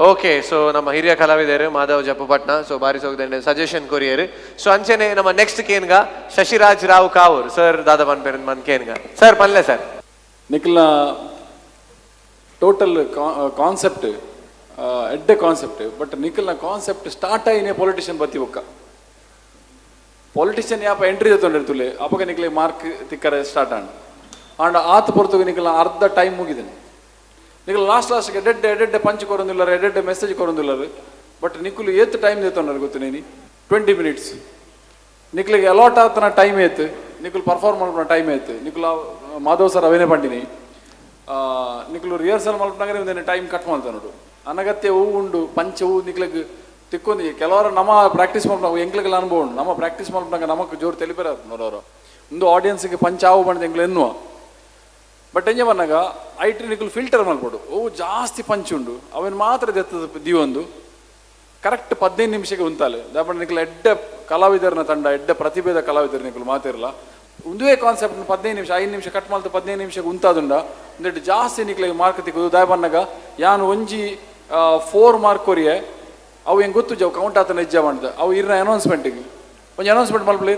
[SPEAKER 3] Okay so ನಮ್ಮ ಹಿರಿಯ ಕಲಾವಿದರು ಮಾಧವ್ ಜಪ್ಪುಪಟ್ನ ಸೊ ಬಾರಿ ಸೋಗದಂಡೆ ಸಜೆಷನ್ ಕೊರಿಯರ್. ಸೊ ಅಂಚೆನೆ ನಮ್ಮ ನೆಕ್ಸ್ಟ್ ಕೇನ್ಗ ಶಶಿರಾಜ್ ರಾವ್ ಕಾವೂರ್ ಸರ್ ದಾದಾ ಪನ್ಪೇರ್ ಮನ್ ಕೇನ್ಗ ಸರ್ ಪನ್ಲೆ ಸರ್.
[SPEAKER 12] ನಿಖಿಲ್ನ ಟೋಟಲ್ ಕಾನ್ಸೆಪ್ಟ್ ಎಡ್ಡೆ ಕಾನ್ಸೆಪ್ಟ್ ಬಟ್ ನಿಖಿಲ್ನ ಕಾನ್ಸೆಪ್ಟ್ ಸ್ಟಾರ್ಟ್ ಆಯಿನೇ ಪೊಲಿಟಿಷಿಯನ್ ಬತ್ತಿ ಒಕ್ಕ ಪೊಲಿಟಿಷಿಯನ್ ಯಾಪ ಎಂಟ್ರಿ ತೊಂಡಿರ್ತುಲೆ ಅಪಗ ನಿಖಿಲ್ ಮಾರ್ಕ್ ತಿಕ್ಕರೆ ಸ್ಟಾರ್ಟ್ ಆಂಡ್ ಆಂಡ ಆತ ಪೊರ್ತುಗೆ ನಿಖಿಲ್ನ ಅರ್ಧ ಟೈಮ್ ಮುಗಿದೇನೆ. ನಿಖಲ್ ಲಾಸ್ಟ್ ಲಾಸ್ಟ್ಗೆ ಎಡೆಡ್ಡೆ ಎಡೆಡ್ಡೆ ಪಂಚ್ ಕೊರೊಂದಿಲ್ಲರು ಎಡೆಡ್ಡೆ ಮೆಸೇಜ್ ಕೊರೊಂದಿಲ್ಲರು ಬಟ್ ನಿಖಲು ಏತ್ ಟೈಮ್ ದೇತೊಂಡರು ಗೊತ್ತು ನೇನಿ 20 ಮಿನಿಟ್ಸ್ ನಿಖಲಿಗೆ ಅಲಾಟ್ ಆತನ ಟೈಮ್ ಏತ್ ನಿಖಲ್ ಪರ್ಫಾರ್ಮ್ ಮಲ್ಪುನ ಟೈಮ್ ಏತ್ ನಿಖಲ್ ಮಾಧವ್ ಸರ್ ಅವೇನೇ ಪಂಡಿನಿ ನಿಖಲು ರಿಹರ್ಸಲ್ ಮಲ್ಪನಾಗರೆ ಒಂದೇನೆ ಟೈಮ್ ಕಟ್ ಮಾಡ್ತಾನೋಡು ಅನಗತ್ಯ ಹೂ ಉಂಡು ಪಂಚ ಹೂ ನಿಖಲಿಗೆ ತಿಕ್ಕೊಂದು ಕೆಲವರು ನಮ್ಮ ಪ್ರಾಕ್ಟೀಸ್ ಮಲ್ಪನಾಗ ಎಂಕ್ಲಿಗೆಲ್ಲ ಅನುಭವ ಉಂಡು ನಮ್ಮ ಪ್ರಾಕ್ಟೀಸ್ ಮಲ್ಪನಾಗ ನಮಕ್ ಜೋರು ತೆಲಿಪೇರ ನೋಡೋರು ಒಂದು ಆಡಿಯನ್ಸ್ಗೆ ಪಂಚ ಆವು ಬಂದ ಎಂಕ್ಲು ಎನ್ನುವ ಬಟ್ ಎಂಜ ಬನ್ನಗ ಐಟ್ ನಿಕುಲು ಫಿಲ್ಟರ್ ಮಲ್ಪೊಡು. ಓ ಜಾಸ್ತಿ ಪಂಚ್ ಉಂಡು ಅವೆನ್ ಮಾತ್ರ ದೆತ್ತದ ದೀವೊಂದು ಕರೆಕ್ಟ್ 15 ನಿಮಿಷಕ್ಕೆ ಉಂತಾಲೆ. ದಾಪಂಡ ನಿಕುಲು ಎಡ್ಡೆ ಕಲಾವಿದರ್ನ ತಂಡ, ಎಡ್ಡೆ ಪ್ರತಿಭೆದ ಕಲಾವಿದರ್ ನಿಕುಲು ಮಾತಿರಲ್ಲ. ಒಂದುವೇ ಕಾನ್ಸೆಪ್ಟ್ 15 ನಿಮಿಷ 5 ನಿಮಿಷ ಕಟ್ ಮಲ್ತು 15 ನಿಮಿಷಕ್ಕೆ ಉಂತಾದುಂಡ ಉಂದೆಟ್ ಜಾಸ್ತಿ ನಿಕ್ಲೆಗ್ ಮಾರ್ಕ್ ತಿಕ್ಕುದು. ದಾಯ ಬನ್ನಗ ಯಾನ್ ಒಂಜಿ 4 ಮಾರ್ಕ್ ಕೊರಿಯೆ ಅವು ಹೆಂಗೆ ಗೊತ್ತು ಜವು ಕೌಂಟ್ ಆತನ ಹೆಜ್ಜೆ ಮಾಡ್ದೆ ಅವು ಇರ್ನ ಅನೌನ್ಸ್ಮೆಂಟಿಗೆ ಒಂಜಿ ಅನೌನ್ಸ್ಮೆಂಟ್ ಮಲ್ಪಲಿ.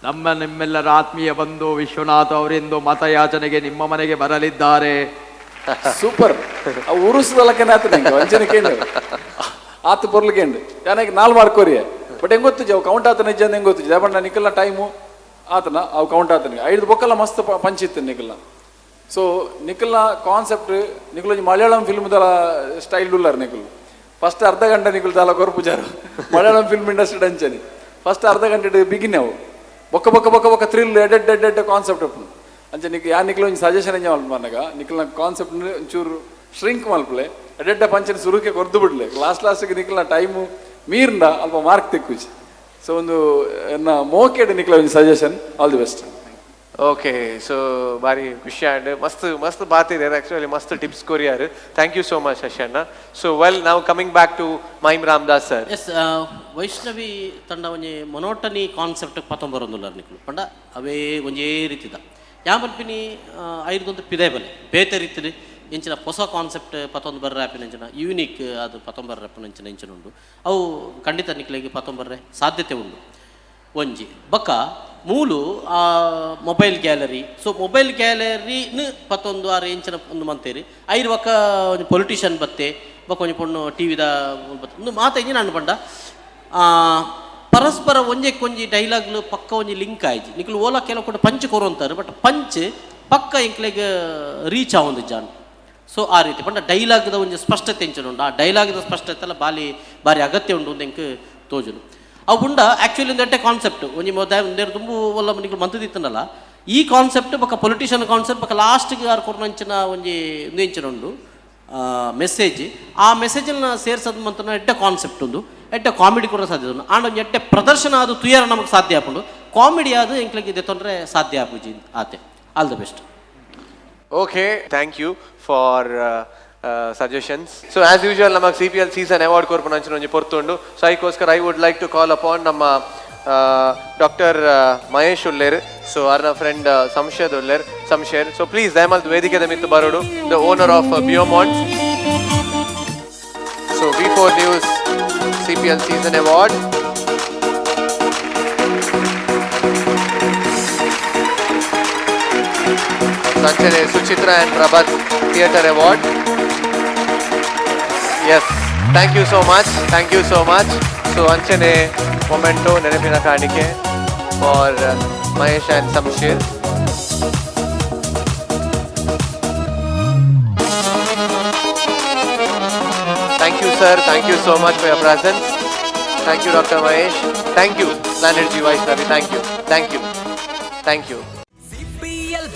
[SPEAKER 10] ನಮ್ಮ ನಿಮ್ಮೆಲ್ಲರ ಆತ್ಮೀಯ ಬಂಧು ವಿಶ್ವನಾಥ್ ಅವರಿಂದು ಮತಯಾಚನೆಗೆ ನಿಮ್ಮ ಮನೆಗೆ ಬರಲಿದ್ದಾರೆ.
[SPEAKER 12] ಸೂಪರ್. ಅವು ಉರುಸದಲಕ್ಕನೆ ಆತ ನಿಂಗೆ ವಂಚನೆ ಕೇಂದ್ರ ಆತ ಪೊರ್ಲು ಕೇಂದ್ರ ಯಾನಾಗ 4 ಮಾರ್ಕ್ ಕೊರಿಯೆ. ಬಟ್ ಹೆಂಗೆ ಗೊತ್ತು ಅವು ಕೌಂಟ್ ಆತನ ಹೆಜ್ಜೆ ಹೆಂಗೆ ಗೊತ್ತು ಜಾಬಣ್ಣ ನಿಕಲ್ನ ಟೈಮು ಆತನ ಅವು ಕೌಂಟ್ ಆತನಿಗೆ 5 ಬೊಕ್ಕಲ್ಲ ಮಸ್ತ್ ಪಂಚಿತ್ತು ನಿಕಲ್ನ. ಸೊ ನಿಕಲ್ನ ಕಾನ್ಸೆಪ್ಟ್ ನಿಕಲ್ ಒಂಜಿ ಮಲಯಾಳಂ ಫಿಲ್ಮ್ದಲ ಸ್ಟೈಲ್ ಉಲ್ಲಾರ ನಿಕಲ್. ಫಸ್ಟ್ ಅರ್ಧ ಗಂಟೆ ನಿಕಲ್ ದಾಲ ಕೊರ್ಪುಜಾರು ಮಲಯಾಳಂ ಫಿಲ್ಮ್ ಇಂಡಸ್ಟ್ರಿ ಅಂಚನಿ ಫಸ್ಟ್ ಅರ್ಧ ಗಂಟೆ ಬಿಗಿನ್ ಅವು ಬೊಕ್ಕ ಬೊಕ್ಕ ಬೊಕ್ಕ ಬೊಕ್ಕ ಥ್ರಿಲ್ ಎಡೆಡ್ ಎಡೆಡ್ ಕಾನ್ಸೆಪ್ಟ್ ಉಪ್ಪುಂಡು. ಅಂಚೆ ನಿಕ್ ಯಾ ನಿಕ್ಲ ಒಂಜಿ ಸಜೆಷನ್ ಎಂಜ ಮಲ್ಪನಾಗ ನಿಕ್ಲ್ನ ಕಾನ್ಸೆಪ್ಟ್ ಒಂಚೂರು ಶ್ರಿಂಕ್ ಮಲ್ಪಲೆ ಎಡೆಡ್ಡ ಪಂಚನ ಸುರುಕೆ ಕೊರ್ದು ಬಿಡ್ಲೆ ಲಾಸ್ಟ್ ಲಾಸ್ಟ್ಗೆ ನಿಕ್ಲ್ನ ಟೈಮು ಮೀರ್ಂಡ ಅಲ್ಪ ಮಾರ್ಕ್ ತಿಕ್ಕುಜಿ. ಸೊ ಒಂದು ಎನ್ನ ಮೋಕೆಡ್ ನಿಕ್ಲ ಒಂಜಿ suggestion. All the best.
[SPEAKER 3] Okay, so ಬಾರಿ ಖುಷಿ ಆಂಡ್ ಮಸ್ತ್ ಮಸ್ತ್ ಬಾತಿದೆ ಆಕ್ಚುಲಿ ಮಸ್ತ್ ಟಿಪ್ಸ್ ಕೊರಿಯಾರು. Thank you so much ಶಶಣ್ಣ. So well ನಾವು coming back to mime Ramdas sir.
[SPEAKER 13] Yes, Vaishnavi ತಂಡ ಒಂಜಿ ಮೊನೋಟನಿ ಕಾನ್ಸೆಪ್ಟ್ ಪತ್ತೊಂಬರೊಂದುಲ್ಲಾರ್ ನಿಕ್ಲು ಪಂಡ ಅವೇ ಒಂಜೇ ರೀತಿದ ಯಾ ಪನ್ಪಿನಿ ಐರ್ದೊಂದು ಪಿದೆ ಬಲೆ ಬೇತೆ ರೀತಿಲಿ ಎಂಚಿನ ಹೊಸ ಕಾನ್ಸೆಪ್ಟ್ ಪತ್ತೊಂದು ಬರ್ರೆ ಆಪಿನ ಎಂಚಿನ ಯೂನಿಕ್ ಅದು ಪತ್ತೊಂಬರ್ರೆ ಆಪಿನ ಎಂಚಿನ ಎಂಚಿನ ಉಂಡು ಅವು ಖಂಡಿತ ನಿಕ್ಲೆಗ್ ಪತ್ತೊಂಬರ್ರೆ ಸಾಧ್ಯತೆ ಉಂಡು. ಒಂಜಿ ಬೊಕ್ಕ ಮೂಲು ಮೊಬೈಲ್ ಗ್ಯಾಲರಿ. ಸೊ ಮೊಬೈಲ್ ಗ್ಯಾಲರಿನ ಪತ್ತೊಂದು ಆರು ಇಂಚಿನ ಒಂದು ಮಂತೇರಿ ಐರು ಬೊಕ್ಕ ಒಂಜಿ ಪೊಲಿಟಿಷಿಯನ್ ಬತ್ತೆ ಬೊಕ್ಕ ಒಂಜಿ ಪೊಣ್ಣು ಟಿ ವಿದ ಬತ್ತೆ ಒಂದು ಮಾತ ಇಂಜಿನ ಅಣ್ಣ ಪಂಡ ಪರಸ್ಪರ ಒಂಜೆಕ್ಕೊಂಜಿ ಡೈಲಾಗ್ಲು ಪಕ್ಕ ಒಂಜಿ ಲಿಂಕ್ ಆಯ್ಜಿ ನಿಕ್ಲು ಓಲಾ ಕೆಲವು ಕೂಡ ಪಂಚ್ ಕೊರು ಅಂತಾರೆ ಬಟ್ ಪಂಚ್ ಪಕ್ಕ ಎಂಕ್ಲೆಗ್ ರೀಚ್ ಆವೊಂದು ಜಾನ್. ಸೊ ಆ ರೀತಿ ಪಂಡ ಡೈಲಾಗ್ದ ಒಂಜಿ ಸ್ಪಷ್ಟತೆ ಎಂಚಿನ ಉಂಡು ಆ ಡೈಲಾಗ್ದ ಸ್ಪಷ್ಟತೆ ಎಲ್ಲ ಬಾಲಿ ಬಾರಿ ಅಗತ್ಯ ಉಂಡು ಎಂಕ್ ತೋಜುನು. ಅವು ಉಂಡ ಆ್ಯಕ್ಚುಲಿ ಒಂದು ಎಡ್ಡೆ ಕಾನ್ಸೆಪ್ಟ್ ಒಂಜಿ ಒಂದೇರು ತುಂಬು ಒಲ್ಲ ನಿಕ್ಲು ಮಂತದಿತ್ತನಲ್ಲ ಈ ಕಾನ್ಸೆಪ್ಟ್ ಬೊಕ್ಕ ಪೊಲಿಟಿಷಿಯನ್ ಕಾನ್ಸೆಪ್ಟ್ ಬೊಕ್ಕ ಲಾಸ್ಟ್ಗೆ ಆರು ಕೊರ್ನಂಚಿನ ಒಂಜಿ ಒಂದು ಎಂಚಿನ ಉಂಡು ಮೆಸೇಜ್ ಆ ಮೆಸೇಜನ್ನ ಸೇರ್ಸೋದು ಮಂತನ ಎಡ್ಡೆ ಕಾನ್ಸೆಪ್ಟ್ ಉಂದು ಎಡ್ಡೆ ಕಾಮಿಡಿ ಕೂಡ ಸಾಧ್ಯ ಉಂಡು. ಆಂಡ ಒಂಜಿ ಎಡ್ಡೆ ಪ್ರದರ್ಶನ ಅದು ತುಯರ ನಮಗೆ ಸಾಧ್ಯ ಆಪುಂಡು ಕಾಮಿಡಿ ಅದು ಎಂಕ್ಲೆಗ್ ಇದೆ ತೊಂದರೆ ಸಾಧ್ಯ ಆಪುಜಿ ಆತೆ. All the best.
[SPEAKER 3] Okay, thank you for suggestions. So as usual ನಮಗೆ C P L season award ಕೊರ್ಪುನ ಅಂಚಿನ ಒಂಜಿ ಪೊರ್ತುಂಡು. ಸೊ ಐಕೋಸ್ಕರ I would like to call upon ನಮ್ಮ ಡಾಕ್ಟರ್ ಮಹೇಶ್ ಉಲ್ಲೇರ್. ಸೊ ಅರ್ನ ಫ್ರೆಂಡ್ ಸಂಶೇದ್ ಉಲ್ಲೇರ್ ಸಂಶೇರ್. ಸೊ please ದಯಮಲ್ತ್ ವೇದಿಕೆದ ಮಿತ್ತು ಬರೋಡು, the owner of Beaumont. So V4 news C P L season award. ಅಂಚನೆ Suchitra and Prabhat theatre award. Yes, thank you so much, thank you so much. So ಅಂಚನೆ ಮೊಮೆಂಟೋ ನೆನಪಿನ ಕಾಣಿಕೆ for Mahesh and Shamsher. Thank you sir, thank you so much for your presence. Thank you doctor Mahesh, thank you planet G Vaishnavi, thank you, thank you, thank you.
[SPEAKER 14] CPL